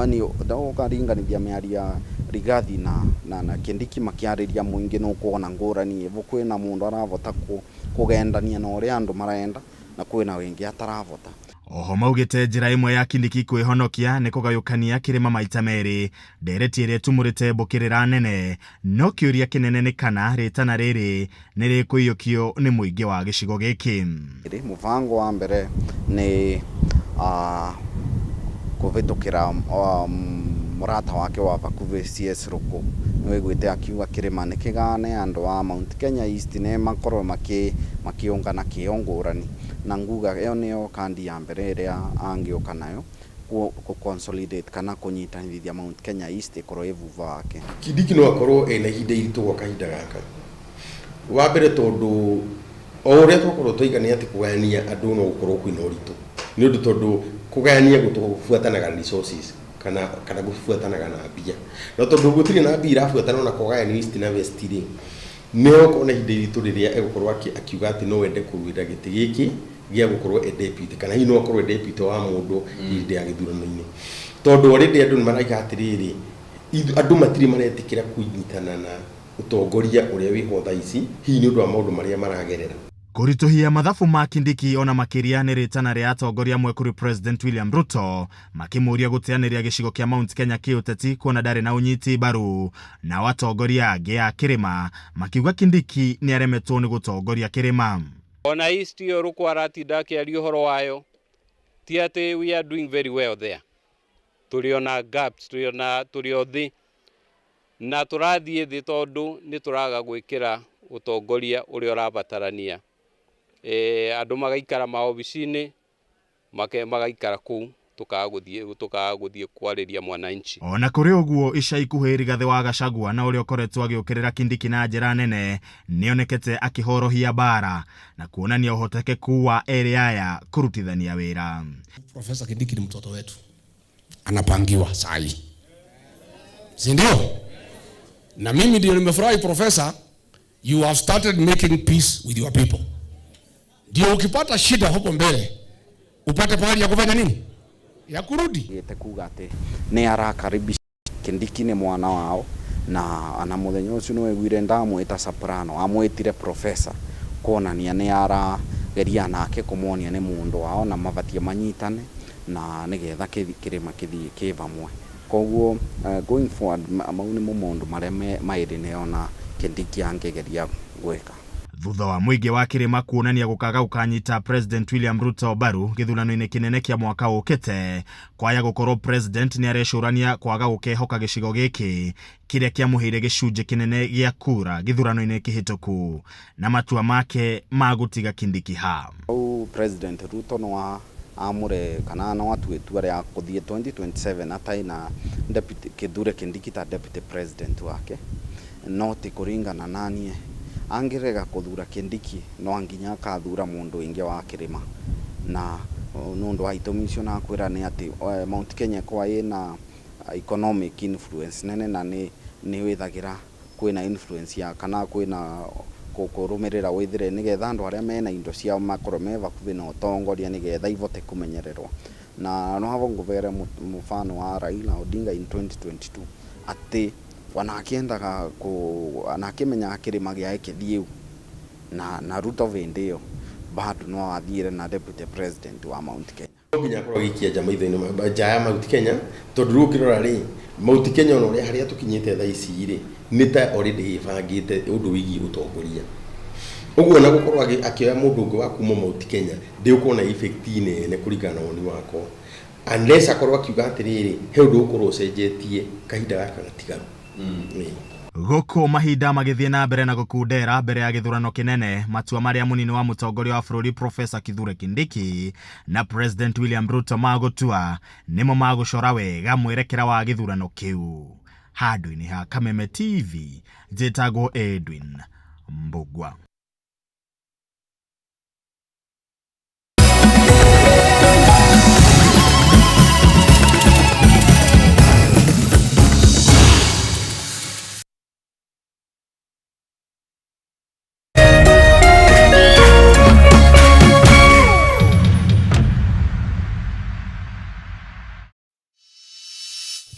Ni ũkaringanithia mĩario ya Rigathi na Kindiki makĩarĩria mũingĩ nĩ ũkuona ngũrani ĩvo. Kwĩna mũndũ arahota kũgendania na ũrĩa andũ marenda na kwĩna wĩngĩ atarahota. Oho maugĩte njĩra ĩmwe ya Kindiki kwĩhonokia nĩ kũgayũkania kĩrĩma maita merĩ, ndereti ĩrĩa ĩtumũrĩte mbũkĩrĩra nene, no kĩũria kĩnene nĩ kana rĩtana rĩrĩ nĩ rĩkũiyũkio nĩ mũingĩ wa gĩcigo gĩkĩ. Mũbango wa mbere nĩ kũhĩtũkĩra Mũrata wake wa vakuvi CS Ruku nĩwaiguĩte akiuga kĩrĩma nĩ kĩgane andũ a Mount Kenya East nĩ makorwo makĩũngana kĩo ngũrani na nguga ĩyo nĩyo kandi ya mbere ĩrĩa angĩũka nayo kũ consolidate kana kũnyitanithia Mount Kenya East ĩkorwo ĩ vuva wake. Kindiki no akorwo ena ihinda iritũ gwa kahinda gaka. Wa mbere tondũ o ũrĩa twakorwo twaiga nĩ atĩ kũgayania andũ no gũkorwo kwĩna ũritũ. Nĩ ũndũ tondũ kũgayania gũbuatanaga na resources kana gũbuatanaga na mbia. Na tondũ gũtirĩ na mbia irabuatana ona kwagayanio East na West rĩ, nĩ egũkorwo na ihinda iritũ rĩrĩa egũkorwo akiuga atĩ no ende kũrũĩra gĩtĩ gĩkĩ gĩa gũkorwo e deputy, kana hihi no akorwo e deputy wa mũndũ hĩndĩ ya gĩthurano-inĩ. Tondũ already andũ nĩ maraiga atĩrĩrĩ, andũ matirĩ maretĩkĩra kũnyitana na ũtongoria ũrĩa wĩho thaa ici, hihi nĩ ũndũ wa maũndũ marĩa maragerera. Kũritũhia mathabu ma Kindiki ona makĩria nĩ rĩtana rĩa atongoria amwe kũrĩ President William Ruto makĩmũria gũteanĩria gĩcigo kĩa Mount Kenya kĩũteti kuona ndarĩ na ũnyiti mbaru. Nao atongoria angĩ a kĩrĩma makiuga Kindiki nĩ aremetwo nĩ gũtongoria kĩrĩma. Ona East ĩyo Ruku aratinda akĩaria ũhoro wayo, ti atĩ we are doing very well there. Tũrĩ ona gaps, tũrĩ o thĩ na tũrathiĩ thĩ tondũ nĩ tũraga gwĩkĩra ũtongoria ũrĩa ũrabatarania. Andũ magaikara maobici-inĩ, magaikara kũu, tũkaga gũthiĩ kwarĩria mwananchi. Ona kũrĩ ũguo ica ikuhĩ Rigathĩ wa Gachagua na ũrĩa ũkoretwo agĩũkĩrĩra Kindiki na njĩra nene nĩonekete akĩhorohia mbara na kuonania ũhotekeku wa erĩ aya kũrutithania wĩra. Profesa Kindiki ni mtoto wetu, anapangiwa sahi, si ndio? Na mimi ndio nimefurahi Profesa, you have started making peace with your people. Ndio ukipata shida hapo mbele upate pahali ya kufanya nini? Ya kurudi. Gĩte kuga atĩ nĩ arakaribisha Kindiki nĩ mwana wao na ana mũthenya ũcio nĩ waiguire ndamwĩta soprano, amwĩtire professor kuonania nĩ arageria nake kũmonia nĩ mũndũ wao na mabatie manyitane na nĩgetha kĩrĩma kĩthiĩ kĩ vamwe. Koguo going forward mau nĩmo maũndũ marĩa maĩrĩ nĩona Kindiki angĩgeria gwĩka. Thutha wa mũingĩ wa kĩrĩma kuonania gũkaga gũkanyita President William Ruto mbaru gĩthurano-inĩ kĩnene kĩa mwaka ũkĩte, kwaya gũkorwo President nĩ arecũrania kwaga gũkehoka gĩcigo gĩkĩ kĩrĩa kĩamũheire gĩcunjĩ kĩnene gĩa kura gĩthurano-inĩ kĩhĩtũku na matua make ma gũtiga Kindiki ha. Rĩu President Ruto no amũre kana no atue itua rĩa kũthiĩ 2027 atarĩ na deputy Kithure Kindiki ta deputy president wake, no ti kũringana na niĩ angĩrega kũthura Kindiki no nginya akathura mũndũ ũngĩ wa kĩrĩma na nĩ ũndũ wa itũmi icio nakwĩra nĩ atĩ Mount Kenya ĩkoragwo ĩna economic influence nene na nĩ wĩthagĩra kwĩna influence ya kana kwĩna kũrũmĩrĩra wĩthire nĩgetha andũ arĩa mena indo ciao makorwo me vakuhĩ na ũtongoria nĩgetha ivote kũmenyererwo. Na no havo ngũvere mfano wa Raila Odinga in 2022 atĩ ona akĩendaga ona akĩmenyaga kĩrĩma gĩake kĩthiĩu na Ruto vĩndĩ ĩyo bado no athiire na deputy president wa Mount Kenya. No nginya akorwo agĩikia nja maitho-inĩ nja ya Mount Kenya tondũ rĩu ũngĩrora rĩ Mount Kenya ona ũrĩa harĩa tũkinyĩte thaa ici rĩ nĩ ta already ĩbangĩte ũndũ wĩgiĩ ũtongoria. Ũguo na gũkorwo akĩoya mũndũ ũngĩ wa kuma Mount Kenya ndĩgũkorwo na effect nene kũringana na woni wakwa, unless akorwo akiuga atĩrĩrĩ he ũndũ ũgũkorwo ũcenjetie kahinda gaka gatigaru. Gũkũ mahinda magĩthiĩ na mbere na gũkundera mbere ya gĩthurano kĩnene, matua marĩa mũnini wa mũtongoria wa bũrũri Professor Kithure Kindiki na President William Ruto magũtua nĩmo magũcora wega mwerekera wa gĩthurano kĩu. Handũ-inĩ ha Kameme TV, njĩtagwo Edwin Mbugua.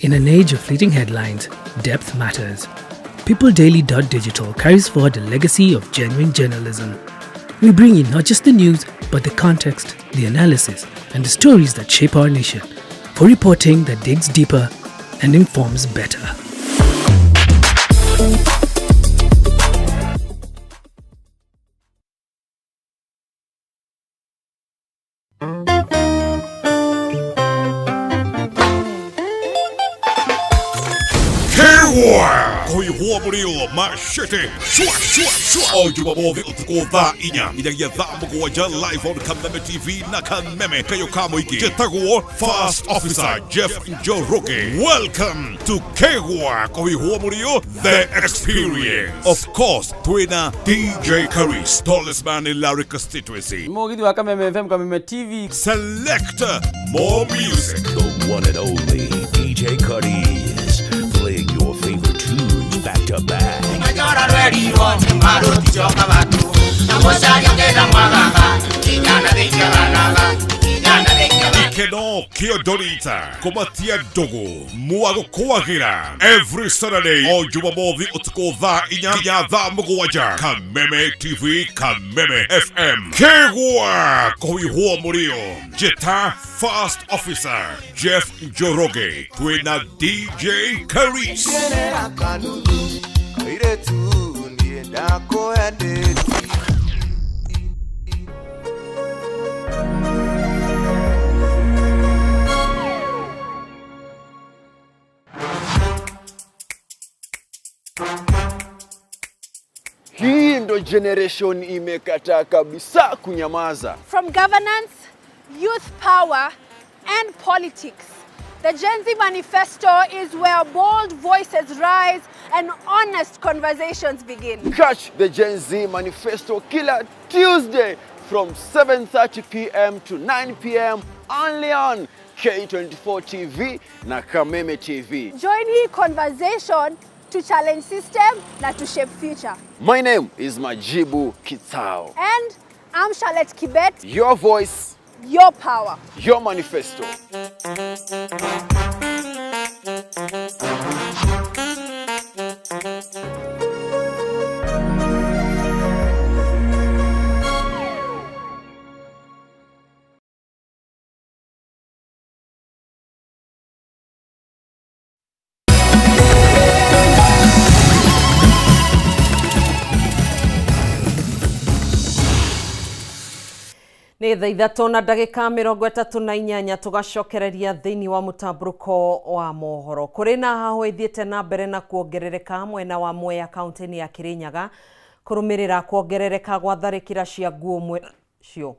In an age of fleeting headlines, depth matters. PeopleDaily.digital carries forward a legacy of genuine journalism. We bring you not just the news, but the context, the analysis, and the stories that shape our nation, for reporting that digs deeper and informs better. Kegwa kũihwo mũrĩo machete shwa shwa shwa o Jumamothi ũtukũ thaa 4 nginyagia thaa 7 live on Kameme TV na Kameme kayo ka mũingĩ. Njĩtagwo First Officer Jeff Njoroge. Welcome to Kegwa kũihwo mũrĩo the experience. Of course twĩna DJ Karis, tallest man in Larry constituency. Mũgithi wa Kameme FM, Kameme TV. Select more music. The one and only DJ Cuddies, playing your favorite tunes back to back. Majora rwerirwo nĩ marũticoka batu na mũcaria kenda mwagaga inyana thĩikaganaga inyana thĩikaganaga Ikeno Kiodorita Kumatia Dogo Mwago Kwagira every Saturday o Jumamothi ũtukũ thaa 4 nginya thaa 7 Kameme TV, Kameme FM. Kegwa kũihwo mũrĩo Jeta First Officer Jeff Njoroge twĩna DJ Karis. Hii ndo generation imekataa kabisa kunyamaza. From governance, youth power, and politics, the Gen Z Manifesto is where bold voices rise and honest conversations begin. Catch the Gen Z Manifesto kila Tuesday from 7:30 p.m. to 9 p.m. only on K24 TV na Kameme TV. Join the conversation to challenge system na to shape future. My name is Majibu Kitao. And I'm Charlotte Kibet. Your voice, your power, your manifesto. Nĩ thaa 3 na ndagĩka 38 tũgacokereria thĩinĩ wa mũtambũrũko wa mohoro. Kũrĩ na hahũ ĩthiĩte na mbere na kuongerereka mwena wa Mwea kaunti-inĩ ya Kirinyaga kũrũmĩrĩra kuongerereka gwa tharĩkĩra cia nguo cio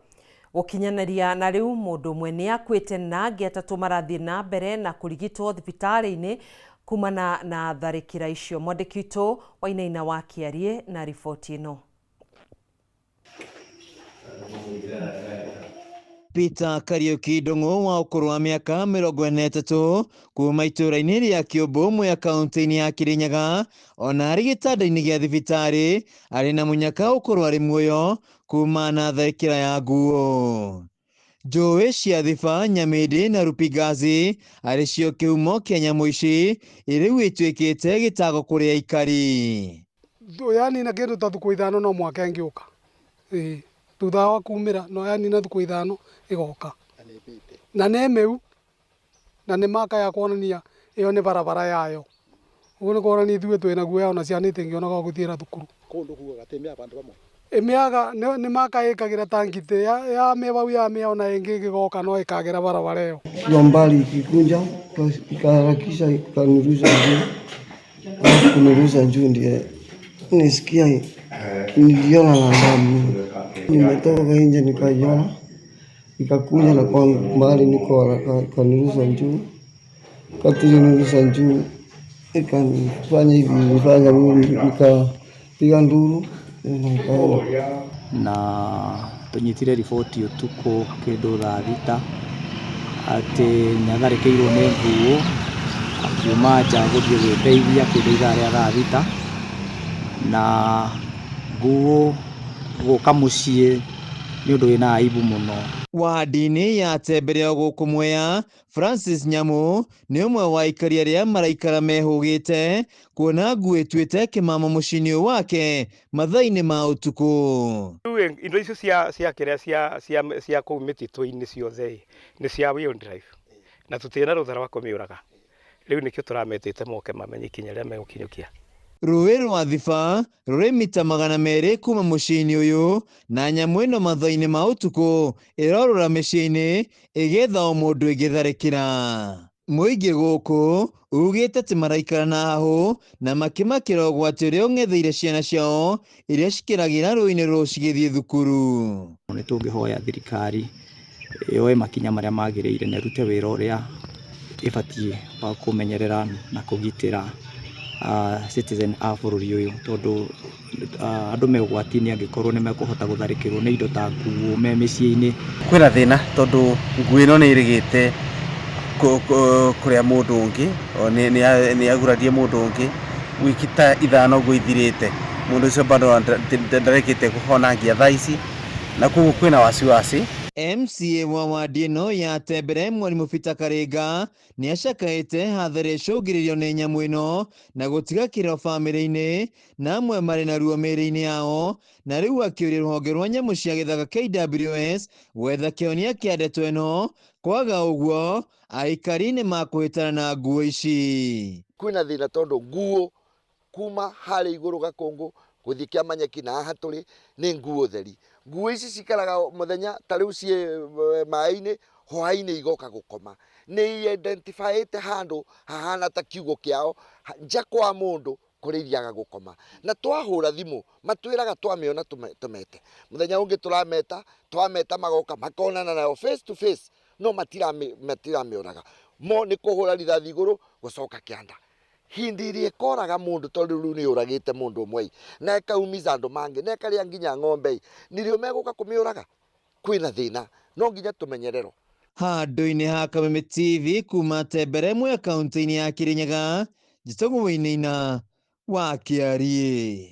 gũkinyanĩria na rĩu mũndũ ũmwe nĩ akuĩte na angĩ 3 marathiĩ na mbere na kũrigitwo thibitarĩ-inĩ kumana na tharĩkĩra icio. Mwandĩki witũ Wainaina wa Kĩarie na riboti ĩno. Peter Kariuki Ndung'u wa ũkũrũ wa mĩaka 43 kuma itũũra-inĩ rĩa Kĩũmbũ Mwea kaunti-inĩ ya Kirinyaga ona arĩ gĩtanda-inĩ gĩa thibitarĩ arĩ na mũnyaka ũkorwo arĩ muoyo kuma na tharĩkĩra ya nguo. Njũĩ cia Thiba, Nyamĩndĩ na Rupingazi arĩ cio kĩhumo kĩa nyamũ ici rĩu ituĩkĩte gĩtago kũrĩ aikari. Yanina kĩndũ ta thukũ 5 no mwaka ĩngĩũka. Thutha wa kumĩra no yanina thukũ 5 ĩgoka na nĩ mĩu na nĩ maka ya kuonania ĩyo nĩ barabara yayo ũguo nĩ kuonania ithuĩ twĩna guoya ona ciana itingĩona gwa gũthiĩra thukuru. Kũndũ kugaga atĩ ĩmĩaga bandũ hamwe ĩmĩaga nĩ maka ĩkagĩra ta ngitĩ ya mĩa bau ya mĩa ona ĩngĩ ĩgĩgoka no ĩkagĩra barabara ĩyo. Kwa mbali ikikunja ikaharakisha ikanirusha juu, alafu kunirusha juu ndiye nisikia niliona na damu. Nimetoka nje nikaiona ikakuja na kwa mbali niko haraka ikanirusha juu, kati nirusha juu ikanifanya hivi nifanya mimi nikapiga nduru na nikaenda. Na tunyitire riboti utuku kindu thaa 6 ati nĩatharĩkĩirwo nĩ nguũ akiuma nja gũthiĩ gwĩteithia kĩndũ ithaa rĩa thaa 6 na nguũ gũka mũciĩ nĩ ũndũ wĩna aibu mũno. Wadi-inĩ ya Tembere o gũkũ Mwea, Francis Nyamu nĩ ũmwe wa aikari arĩa maraikara mehũgĩte kuona nguo ĩtuĩte kĩmamo mũciĩ-inĩ wake mathaa-inĩ ma ũtukũ. Rĩu indo icio cia kĩrĩa cia kũu mĩtitũ-inĩ ciothe nĩ cia wildlife na tũtirĩ na rũtha rwa kũmĩũraga. Rĩu nĩkĩo tũrametĩte moke mamenye ikinya rĩrĩa megũkinyũkia. Rũĩ rwa Thiba rũrĩ mita 200 kuma mũciĩ-inĩ ũyũ na nyamũ ĩno mathaa-inĩ ma ũtukũ ĩrorũra mĩciĩ-inĩ ĩgĩetha o mũndũ ĩngĩtharĩkĩra. Mũingĩ gũkũ ugĩte atĩ maraikara na hahũ na makĩmakĩra ũgwati ũrĩa ũng'etheire ciana ciao iria cikĩragĩra rũĩ-inĩ rũrũ cigĩthiĩ thukuru. Nĩ tũngĩhoya thirikari yoe makinya marĩa magĩrĩire na ĩrute wĩra ũrĩa ĩbatiĩ wa kũmenyerera na kũgitĩra citizen a bũrũri ũyũ, tondũ andũ me ũgwati-inĩ angĩkorwo nĩ mekũhota gũtharĩkĩrwo nĩ indo ta nguo me mĩciĩ-inĩ. Kwĩna thĩna tondũ nguo ĩno nĩ ĩrĩgĩte kũrĩa mũndũ ũngĩ, nĩ agurarie mũndũ ũngĩ wiki ta ithano ũguo ithirĩte, mũndũ ũcio bado ndarekĩte kũhona nginya thaa ici, na koguo kwĩna wasiwasi. MCA wa wadi ĩno ya Tembere Mwarimũ Peter Karinga nĩ acakaĩte hathara ĩcũngĩrĩirio nĩ nyamũ ĩno na gũtiga kĩro bamĩrĩ-inĩ na amwe marĩ na ruo mĩĩrĩ-inĩ yao, na rĩu akĩũria rũhonge rwa nyamũ cia gĩthaka KWS gwetha kĩhonia kĩa ndeto ĩno, kwaga ũguo aikari nĩ makũhĩtana na nguo ici. Kwĩna thĩna tondũ nguo kuma harĩa igũrũ Gakũngũ gũthiĩ Kĩamanyeki na haha tũrĩ nĩ nguo theri. Nguo ici cikaraga mũthenya ta rĩu ciĩ maĩ-inĩ, hwaĩ-inĩ igoka gũkoma. Nĩ identifyĩte handũ hahana ta kiugũ kĩao nja kwa mũndũ kũrĩa ithiaga gũkoma. Na twahũra thimũ matwĩraga twamĩona tũmete. Mũthenya ũngĩ tũrameta, twameta magoka makonana nayo face to face no matiramĩũraga. Mo nĩ kũhũra rithathi igũrũ gũcoka kĩanda. Hindi ĩrĩa ĩkoraga mũndũ tondũ rĩu nĩ yũragĩte mũndũ ũmwe na ĩkaumiza andũ mangĩ na ĩkarĩa nginya ng'ombe nĩrĩo megũka kũmĩũraga. Kwĩna thĩna, no nginya tũmenyererwo. Handũ-inĩ ha Kameme TV kuma Tembere Mwea kaunti-inĩ ya Kirinyaga, njĩtagwo Wainaina wa Kĩariĩ.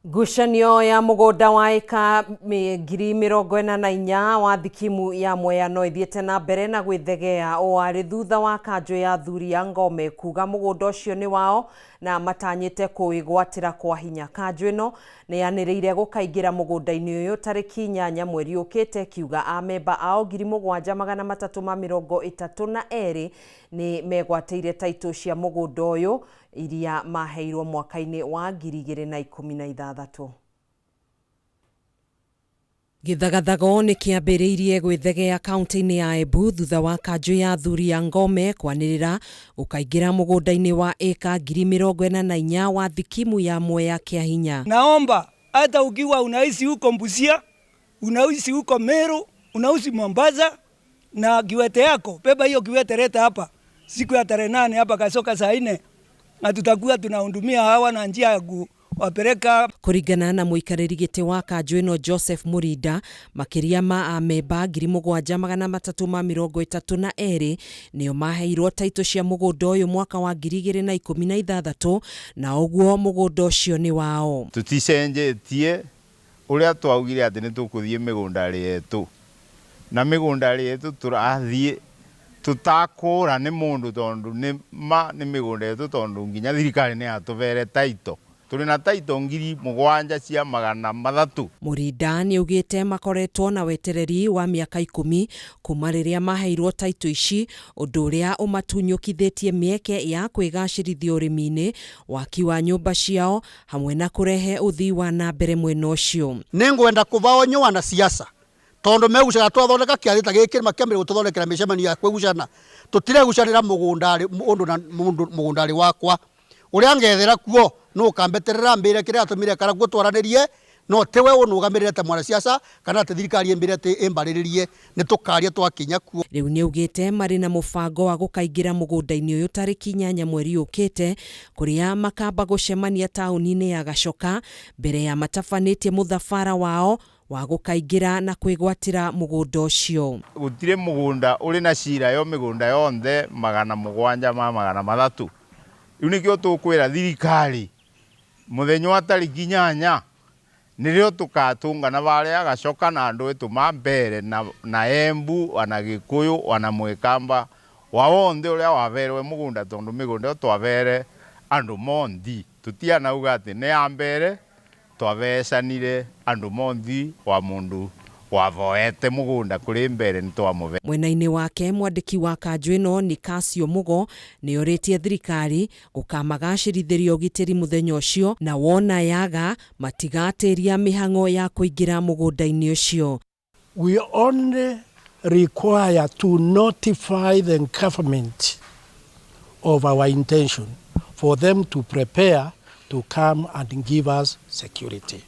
Ngucanio ya mũgũnda wa ĩka 44,000 wa thikimu ya Mwea no ĩthiĩte na mbere na gwĩthegea o arĩ thutha wa kanjũ ya athuri a Ngome kuga mũgũnda ũcio nĩ wao na matanyĩte kũwĩgwatĩra kwa hinya. Kanjũ ĩno nĩ yanĩrĩire gũkaingĩra mũgũnda-inĩ ũyũ tarĩki 8 mweri ũkĩte kiuga amemba ao 7332 nĩ megwatĩire taitũ cia mũgũnda ũyũ iria maheirwo mwaka-inĩ wa 2016. Gĩthagathago nĩ kĩambĩrĩirie gwĩthegea kaunti-inĩ ya Embu thutha wa kanjũ ya athuri a Ngome kwanĩrĩra gũkaingĩra mũgũnda-inĩ wa ĩka 44,000 wa thikimu ya Mwea kĩa hinya. Naomba hata ukiwa unaishi huko Busia, unaishi huko Meru, unaishi Mombasa na kiwete yako, beba hiyo kiwete leta hapa siku ya tarehe 8 hapa Kasoka saa 4, na tutakuwa tunahudumia hawa na njia ya kuwapeleka. Kũringana na mũikarĩri gĩtĩ wa kanjũ ĩno Joseph Mũrinda, makĩria ma amemba 7332 nĩo maheirwo taitũ cia mũgũnda ũyũ mwaka wa 2016, na ũguo mũgũnda ũcio nĩ wao. Tũticenjetie ũrĩa twaugire atĩ nĩ tũkũthiĩ mĩgũnda yetu, na mĩgũnda yetu tũrathiĩ tũtakũra nĩ mũndũ tondũ nĩ ma nĩ mĩgũnda yetu, tondũ nginya thirikari nĩ yatũbere taito. Tũrĩ na taito 7300. Mũrinda nĩ augĩte makoretwo na wetereri wa mĩaka 10 kuma rĩrĩa maheirwo taito ici, ũndũ ũrĩa ũmatunyũkithĩtie mĩeke ya kwĩgacĩrithia ũrĩmi-inĩ, waki wa nyũmba ciao hamwe na kũrehe ũthii wa na mbere mwena ũcio. Nĩngwenda kũbaonyo wanasiasa tondu megucaga twathondeka kĩathĩ ta gĩkĩ makĩambĩrĩria gũtũthondekera mĩcemanio ya kwĩgucana. Tũtiregucanĩra mũgũnda ũndũ na mũndũ mũgũnda wakwa ũrĩa ngethera kuo no ũkambeterera mbĩre kĩrĩa atũmire kara kuo twaranĩrie, no tiwe ũnũgamĩrĩre ta mwanasiasa kana atĩ thirikari ĩmbĩre atĩ ĩmbarĩrĩrie, nĩ tũkaria twakinya kuo. Rĩu nĩ augĩte marĩ na mũbango wa gũkaingĩra mũgũnda-inĩ ũyũ tarĩki 8 mweri ũkĩte, kũrĩa makamba gũcemania taũni-inĩ ya Gacoka mbere ya matabanĩtie mũthabara wao wa gũkaingĩra na kwĩgwatĩra mũgũnda ũcio. Gũtirĩ mũgũnda ũrĩ na cira yo mĩgũnda yonthe 7300. Rĩu nĩkĩo tũkwĩra thirikari mũthenya wa tarĩki 8 nĩrĩo tũkatũngana barĩa Gacoka na andũ etũ ma mbere na Embu ona Gĩkũyũ ona Mwĩkamba wa wonthe ũrĩa waberwe mũgũnda, tondũ mĩgũnda ĩyo twabere andũ monthi, tũtianauga atĩ nĩ ya mbere, twabecanire andũ monthi wa mũndũ wavoete mũgũnda kũrĩ mbere nĩ twamũbe. Mwena-inĩ wake mwandĩki wa kanjũ ĩno nĩ Casio Mugo nĩ orĩtie thirikari gũkamagacĩrithĩria ũgitĩri mũthenya ũcio, na wona yaga matigatĩria mĩhang'o ya kũingĩra mũgũnda-inĩ ũcio. We only required to notify the government of our intention for them to prepare to come and give us security.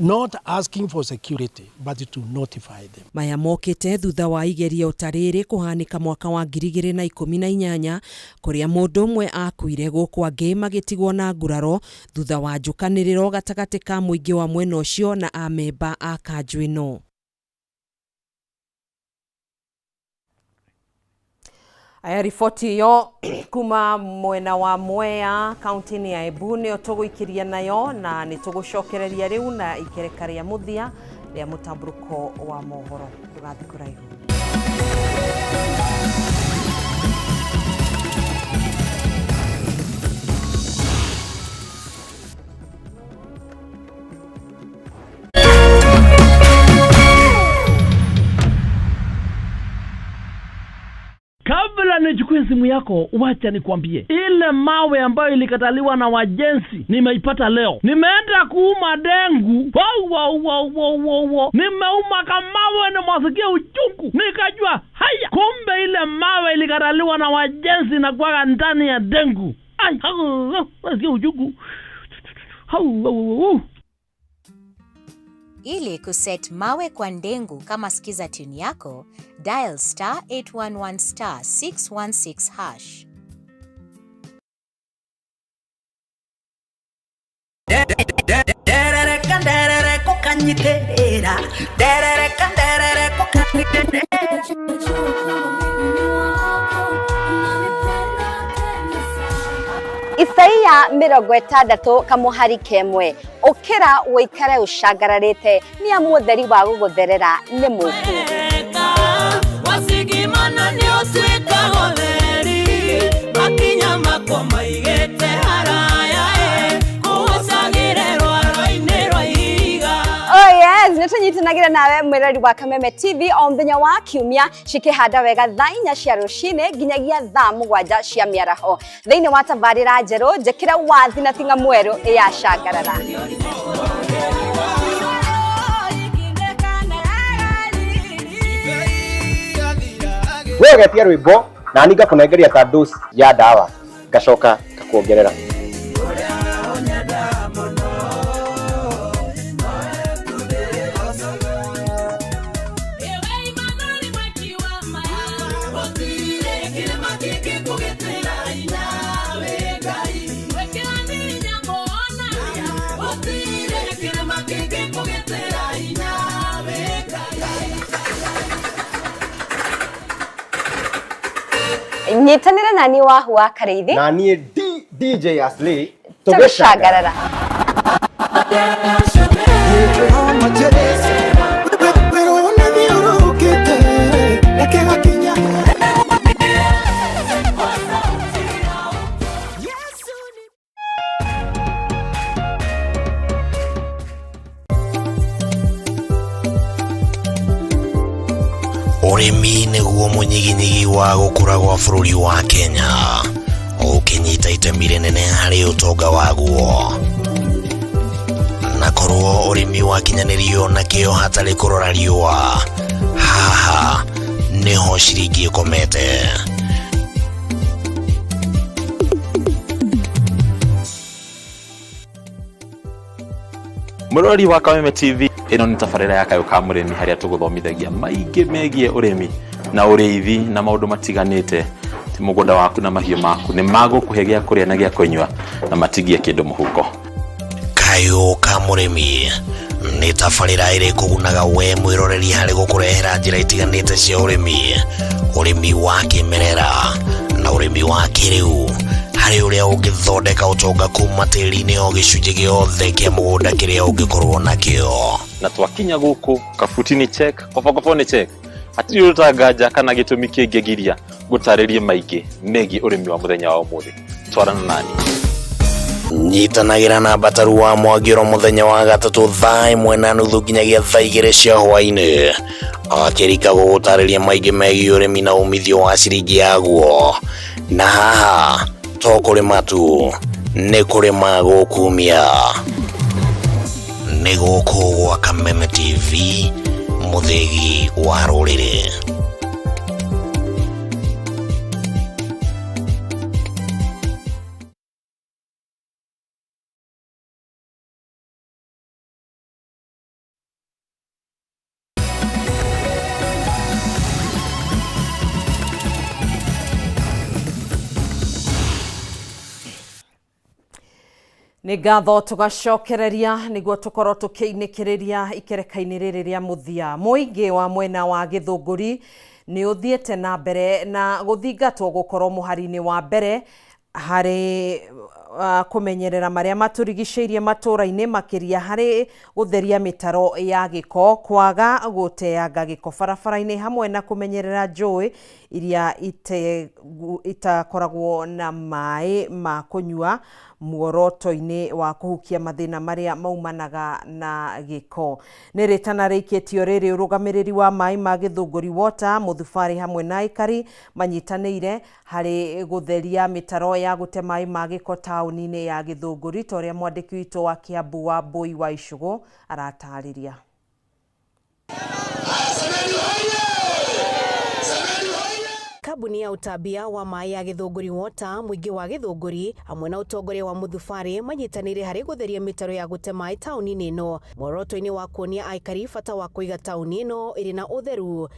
Not asking for security, but to notify them. Maya mokĩte thutha wa igerio ta rĩrĩ kũhanĩka mwaka wa 2018 kũrĩa mũndũ ũmwe akuire gũkũ angĩ magĩtigwo na nguraro thutha wa njũkanĩrĩro gatagatĩ ka mũingĩ wa mwena ũcio na amemba a kanjũ ĩno. Aya riboti ĩyo kuma mwena wa Mwea kaunti-inĩ ya Embu nĩyo tũgũikĩria nayo na nĩ tũgũcokereria rĩu na ikereka rĩa mũthia rĩa mũtambũrũko wa mohoro. Ndũgathiĩ kũraihu. Kabla nichukue simu yako, wacha nikwambie, ile mawe ambayo ilikataliwa na wajenzi nimeipata leo. Nimeenda kuuma dengu, wow, wow, wow, wow, wow, wow. Nimeuma kamawe na masikia uchungu, nikajua haya, kumbe ile mawe ilikataliwa na wajenzi na kuwaga ndani ya dengu. Ai, nasikia uchungu. Hau, hau, hau. Ili kuset mawe kwa ndengu kama skiza tune yako, dial star 811 star 616 hash. Isaia 60 kamuhari kemwe ukira wikare ucangararite ni amu utheri wa gugutherera ni muku. Wasigimana ni utuika gotheri makinya makwa maigite haraya kucagire rwaro-inĩ rwa ihiga. Oh yes, nĩtũnyitanagĩra nawe mwĩrori wa Kameme TV o mũthenya wa kiumia cikĩhanda wega thaa 4 cia rũcinĩ nginyagia thaa 7 cia mĩaraho thĩinĩ wa tabarĩra njerũ njĩkĩra wathi na tinga mwerũ ya Cangarara. We ũgetia rwĩmbo na niĩ ngakũnengeria ta dose ya ndawa ngacoka ngakuongerera. Nyitanĩra na niĩ Wahu wa Karĩithi na niĩ DJ Aslay tũgĩcangarara. Ũrĩmi nĩguo mũnyiginyigi wa gũkũra gwa bũrũri wa Kenya, ũkĩnyita itemi rĩnene harĩ ũtonga waguo. Na korwo ũrĩmi wakinyanĩrio na kĩo hatarĩ kũrora riũa, haha nĩho ciringi ĩkomete. Mũrori wa Kameme TV, ĩno nĩ tabarĩra ya Kayũ ka Mũrĩmi harĩa tũgũthomithagia maingĩ megiĩ ũrĩmi na ũrĩithi na maũndũ matiganĩte. Ti mũgũnda waku na mahiũ maku nĩ magũkũhe gĩa kũrĩa na gĩa kũnyua na matigie kĩndũ mũhuko. Kayũ ka Mũrĩmi nĩ tabarĩra ĩrĩ kũgunaga we mwĩroreri harĩ gũkũrehera njĩra itiganĩte cia ũrĩmi, ũrĩmi wa kĩmerera na ũrĩmi wa kĩrĩu harĩ ũrĩa ũngĩthondeka ũtonga kuma tĩri-inĩ o gĩcunjĩ gĩothe kĩa mũgũnda kĩrĩa ũngĩkorwo nakĩo. Na twakinya gũkũ kabuti nĩ check, kobokobo nĩ check, hatirĩ ũtanganja kana gĩtũmi kĩngĩgiria gũtarĩrie maingĩ megiĩ ũrĩmi wa mũthenya wa ũmũthĩ. Twarana nani. Nyitanagĩra na Mbataru wa Mwangĩro mũthenya wa gatatũ thaa 1:30 nginyagia thaa 2 cia hwaĩ-inĩ akĩrika gũgũtarĩria maingĩ megiĩ ũrĩmi na umithio wa ciringi yaguo. Na haha to kũrĩma tu, nĩ kũrĩma gũkumia. Nĩ gũkũ gwa Kameme TV, mũthĩgi wa rũrĩrĩ. Nĩ ngatho tũgacokereria nĩguo tũkorwo tũkĩinĩkĩrĩria ikereka-inĩ rĩrĩ rĩa mũthia. Mũingĩ wa mwena wa Gĩthũngũri nĩ ũthiĩte na mbere na gũthingatwo gũkorwo mũhari-inĩ wa mbere harĩ kũmenyerera marĩa matũrigicĩirie matũũra-inĩ, makĩria harĩ gũtheria mĩtaro ya gĩko, kwaga gũteanga gĩko barabara-inĩ hamwe na kũmenyerera njũĩ iria itakoragwo na maĩ ma kũnyua muoroto-inĩ wa kũhukia mathĩna marĩa maumanaga na gĩko. Nĩ rĩtana rĩikĩtio rĩrĩ ũrũgamĩrĩri wa maĩ ma Gĩthũngũri Water, Mũthubarĩ hamwe na aikari manyitanĩire harĩ gũtheria mĩtaro ya gũte maĩ ma gĩko taũni-inĩ ya Gĩthũngũri ta ũrĩa mwandĩki witũ wa Kiambu Wambũi wa Icũgũ aratarĩria. Kambuni ya ũtambia wa maĩ ya Gĩthũngũri Water, mũingĩ wa Gĩthũngũri hamwe na ũtongoria wa Mũthubarĩ manyitanĩire harĩ gũtheria mĩtaro ya gũte maĩ taũni-inĩ ĩno muoroto-inĩ wa kuonia aikari bata wa kũiga taũni ĩno ĩrĩ na ũtheru.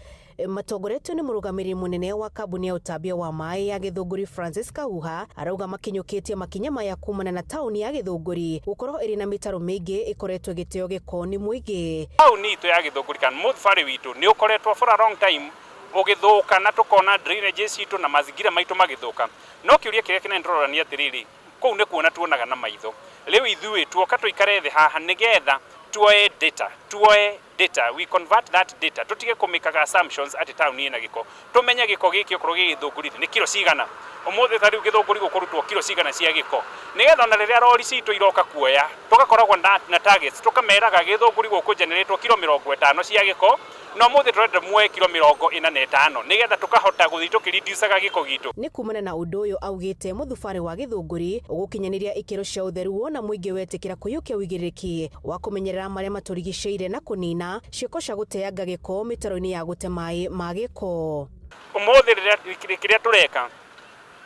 Matongoretio nĩ mũrũgamĩrĩri mũnene wa kambuni ya ũtambia wa maĩ ya Gĩthũngũri Francis Kahuha arauga makinyũkĩtie makinya maya kumana na taũni ya Gĩthũngũri gũkorwo ĩrĩ na mĩtaro mĩingĩ ĩkoretwo ĩgĩteo gĩko nĩ mũingĩ. Taũni itũ ya Gĩthũngũri kana mũthubarĩ witũ nĩ ũkoretwo for a long time ũgĩthũka na tũkona drainages citũ na mazingira maitũ magĩthũka. No kĩũria kĩrĩa kĩnene tũrora nĩ atĩrĩrĩ, kũu nĩ kuona tuonaga na maitho. Rĩu ithuĩ tuoka tũikare thĩ haha nĩgetha tuoe data, tuoe data, we convert that data, tũtige kũmĩkaga assumptions atĩ taũni ĩna gĩko. Tũmenye gĩko gĩkĩ okorwo gĩ Gĩthũngũri nĩ kiro cigana. Ũmũthĩ ta rĩu Gĩthũngũri gũkũrutwo kiro cigana cia gĩko. Nĩgetha ona rĩrĩa rori citũ iroka kuoya, tũgakoragwo na targets, tũkameraga Gĩthũngũri gũkũ generatwo kiro 50 cia gĩko, na ũmũthĩ tũrenda muoe kiro 45 nĩgetha tũkahota gũthiĩ tũkĩreducaga gĩko gitũ. Nĩ kumana na ũndũ ũyũ augĩte mũthubarĩ wa Gĩthũngũri ũgũkinyanĩria ikĩro cia ũtheru wona mũingĩ wetĩkĩra kũiyũkia ũigĩrĩrĩki wa kũmenyerera marĩa matũrigicĩire na kũnina ciĩko cia gũteanga gĩko mĩtaro-inĩ ya gũte maĩ ma gĩko. Ũmũthĩ rĩrĩa kĩrĩa tũreka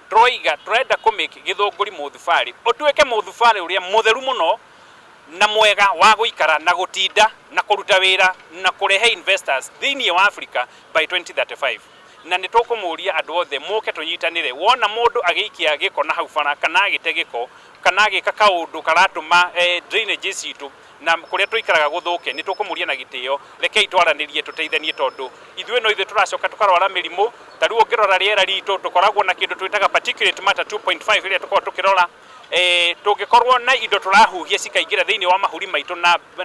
tũroiga tũrenda kũ make Gĩthũngũri mũthubarĩ ũtuĩke mũthubarĩ ũrĩa mũtheru mũno na mwega wa gũikara na gũtinda na kũruta wĩra na kũrehe investors thĩinĩ wa Africa by 2035. Na nĩ tũkũmũria andũ othe mũke tũnyitanĩre. Wona mũndũ agĩikia gĩko na hau bara kana agĩte gĩko kana agĩka kaũndũ karatũma drainages citũ na kũrĩa tũikaraga gũthũke, nĩ tũkũmũria na gĩtĩo, rekei twaranĩrie tũteithanie tondũ ithuĩ no ithuĩ tũracoka tũkarwara mĩrimũ. Ta rĩu ũngĩrora rĩera ritũ tũkoragwo na kĩndũ twĩtaga particulate matter 2.5 ĩrĩa tũkoragwo tũkĩrora. Tũngĩkorwo na indo tũrahuhia cikaingĩra thĩinĩ wa mahũri maitũ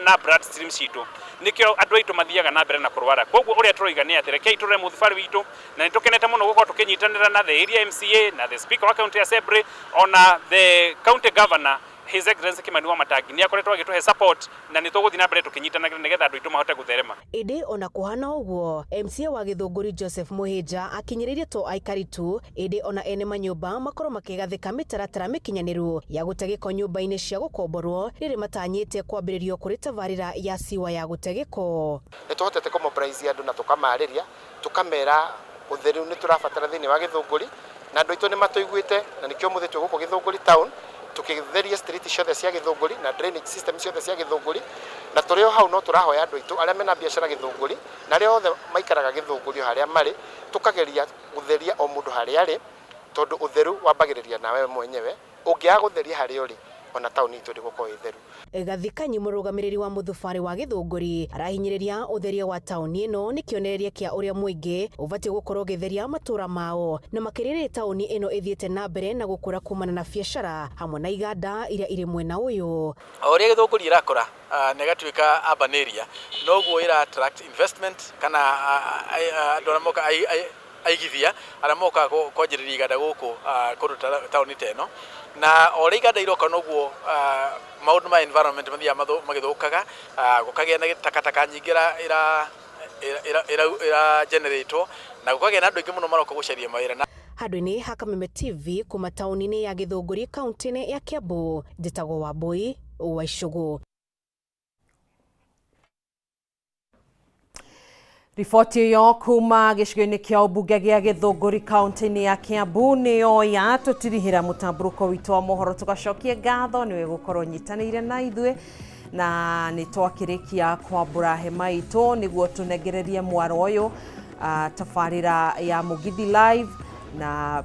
na blood stream citũ, nĩkĩo andũ aitũ mathiaga na mbere na kũrwara. Koguo ũrĩa tũroiga nĩ atĩ rekei tũrore mũthubarĩ witũ, na nĩ tũkenete mũno gũkorwo tũkĩnyitanĩra na the area MCA na the speaker wa county assembly ona the county governor His Excellency Kimani Wamatangi nĩ akoretwo agĩtũhe support na nĩ tũgũthiĩ na mbere tũkĩnyitanagĩra nĩgetha andũ aitũ mahote gũtherema. Ĩndĩ ona kũhana ũguo, MCA wa Gĩthũngũri Joseph Mũhĩnja akinyĩrĩirie to aikari tu, ĩndĩ ona ene manyũmba makorwo makĩgathĩka mĩtaratara mĩkinyanĩru ya gũte gĩko nyũmba-inĩ cia gũkomborwo rĩrĩ matanyĩte kwambĩrĩrio kũrĩ tabarĩra ya siwa ya gũte gĩko. Nĩ tũhotete kũ mobilize andũ na tũkamarĩria, tũkamera ũtheru nĩ tũrabatara thĩinĩ wa Gĩthũngũri, na andũ aitũ nĩ matũiguĩte, na nĩkĩo ũmũthĩ twĩ gũkũ Gĩthũngũri town tũkĩtheria street ciothe cia Gĩthũngũri na drainage system ciothe cia Gĩthũngũri, na tũrĩ o hau no tũrahoya andũ aitũ arĩa mena biacara Gĩthũngũri na arĩa othe maikaraga Gĩthũngũri o harĩa marĩ, tũkageria gũtheria o mũndũ harĩa arĩ, tondũ ũtheru wambagĩrĩria nawe mwenyewe. Ũngĩaga gũtheria harĩa ũrĩ, ona taũni itũ ndĩgũkorwo ĩ theru. Gathikanyi mũrũgamĩrĩri wa mũthubarĩ wa Gĩthũngũri arahinyĩrĩria ũtheria wa taũni ĩno nĩ kĩonereria kĩa ũrĩa mũingĩ ũbatiĩ gũkorwo ũgĩtheria matũra mao, na makĩria rĩrĩ taũni ĩno ĩthiĩte na mbere na gũkũra kumana na biacara hamwe na iganda iria irĩ mwena ũyũ. O ũrĩa Gĩthũngũri ĩrakũra na ĩgatuĩka urban area, noguo ĩra attract investment kana andũ arĩa moka aigithia arĩa mokaga kwanjĩrĩria iganda gũkũ kũndũ taũni ta ĩno. Na o ũrĩa iganda iroka noguo maũndũ ma environment mathiaga magĩthũkaga, gũkagĩa na takataka nyingĩ ĩra generate na gũkagĩa na andũ aingĩ mũno maroka gũcaria mawĩra. Handũ-inĩ ha Kameme TV kuma taũni-inĩ ya Gĩthũngũri kaũntĩ-inĩ ya Kiambu, njĩtagwo Wambũi wa Icũgũ. Riboti ĩyo kuma gĩcigo-inĩ kĩa ũmbunge gĩa Gĩthũngũri kaũntĩ-inĩ ya Kiambu nĩyo yatũtirihĩra mũtambũrũko witũ wa mohoro. Tũgacokie ngatho nĩwe gũkorwo nyitanĩire na ithuĩ, na nĩ twakĩrĩkia kwambũra hema itũ nĩguo tũnengererie mwaro ũyũ tabarĩra ya Mũgithi Live na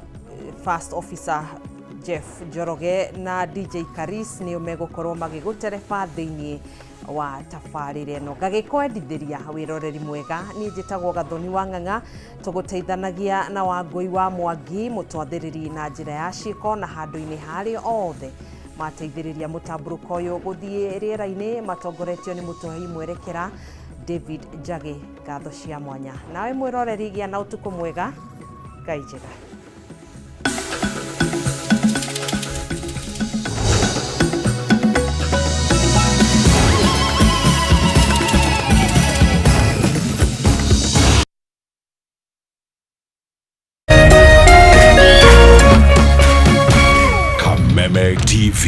First Officer Jeff Njoroge na DJ Karis nĩo megũkorwo magĩgũtereba thĩinĩ wa tabarĩra ĩno. Ngagĩkwendithĩria wĩroreri mwega. Niĩ njĩtagwo Gathoni wa Ng'ang'a, tũgũteithanagia na Wangũi wa Mwangi, mũtwathĩrĩri na njĩra ya ciĩko na handũ-inĩ harĩ othe mateithĩrĩria mũtambũrũko ũyũ gũthiĩ rĩera-inĩ, matongoretio nĩ mũtũhei mwerekera David Njagĩ. Ngatho cia mwanya nawe mwĩroreri, gĩa na ũtukũ mwega. Ngai njega. Kameme TV,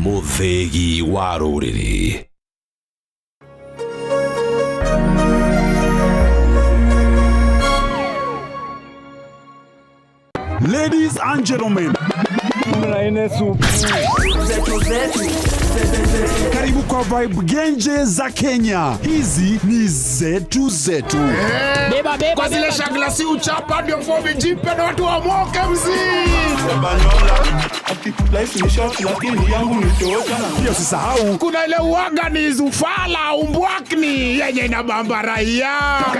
mũthĩgi wa rũrĩrĩ. Ladies and gentlemen, karibu kwa Vibe Genje za Kenya. Hizi ni zetu zetu. Beba, beba, kwa zile shagla si uchapa ndio fomi jipe na watu wamoke mzii. Pia usisahau kuna ile uaga ni zufala umbwakni yenye inabamba raia.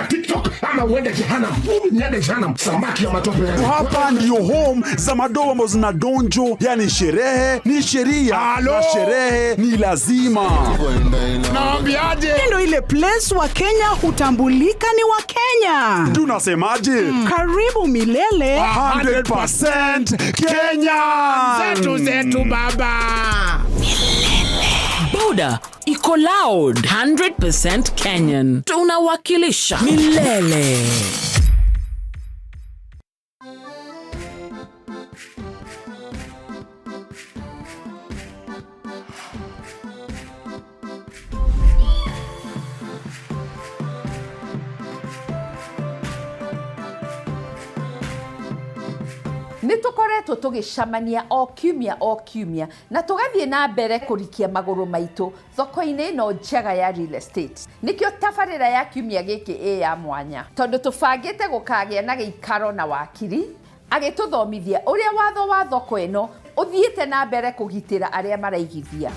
TikTok ama uende jehanamu. Niende jehanamu, samaki ya matope. Hapa ndiyo home za madoa ambazo zina donjo, yani sherehe ni sheria na sherehe ni lazima. Naambiaje? Ndio ile place wa Kenya hutambulika ni wa Kenya. Tunasemaje? Karibu milele. 100% Kenya. Zetu zetu baba. Boda iko loud 100% Kenyan. Tunawakilisha milele. Nĩ tũkoretwo tũgĩcamania o kiumia o kiumia na tũgathiĩ na mbere kũrikia magũrũ maitũ thoko-inĩ ĩno njega ya real estate. Nĩkĩo tabarĩra ya kiumia gĩkĩ ĩ ya mwanya, tondũ tũbangĩte gũkagĩa na gĩikaro na wakiri agĩtũthomithia ũrĩa watho wa thoko ĩno ũthiĩte na mbere kũgitĩra arĩa maraigithia.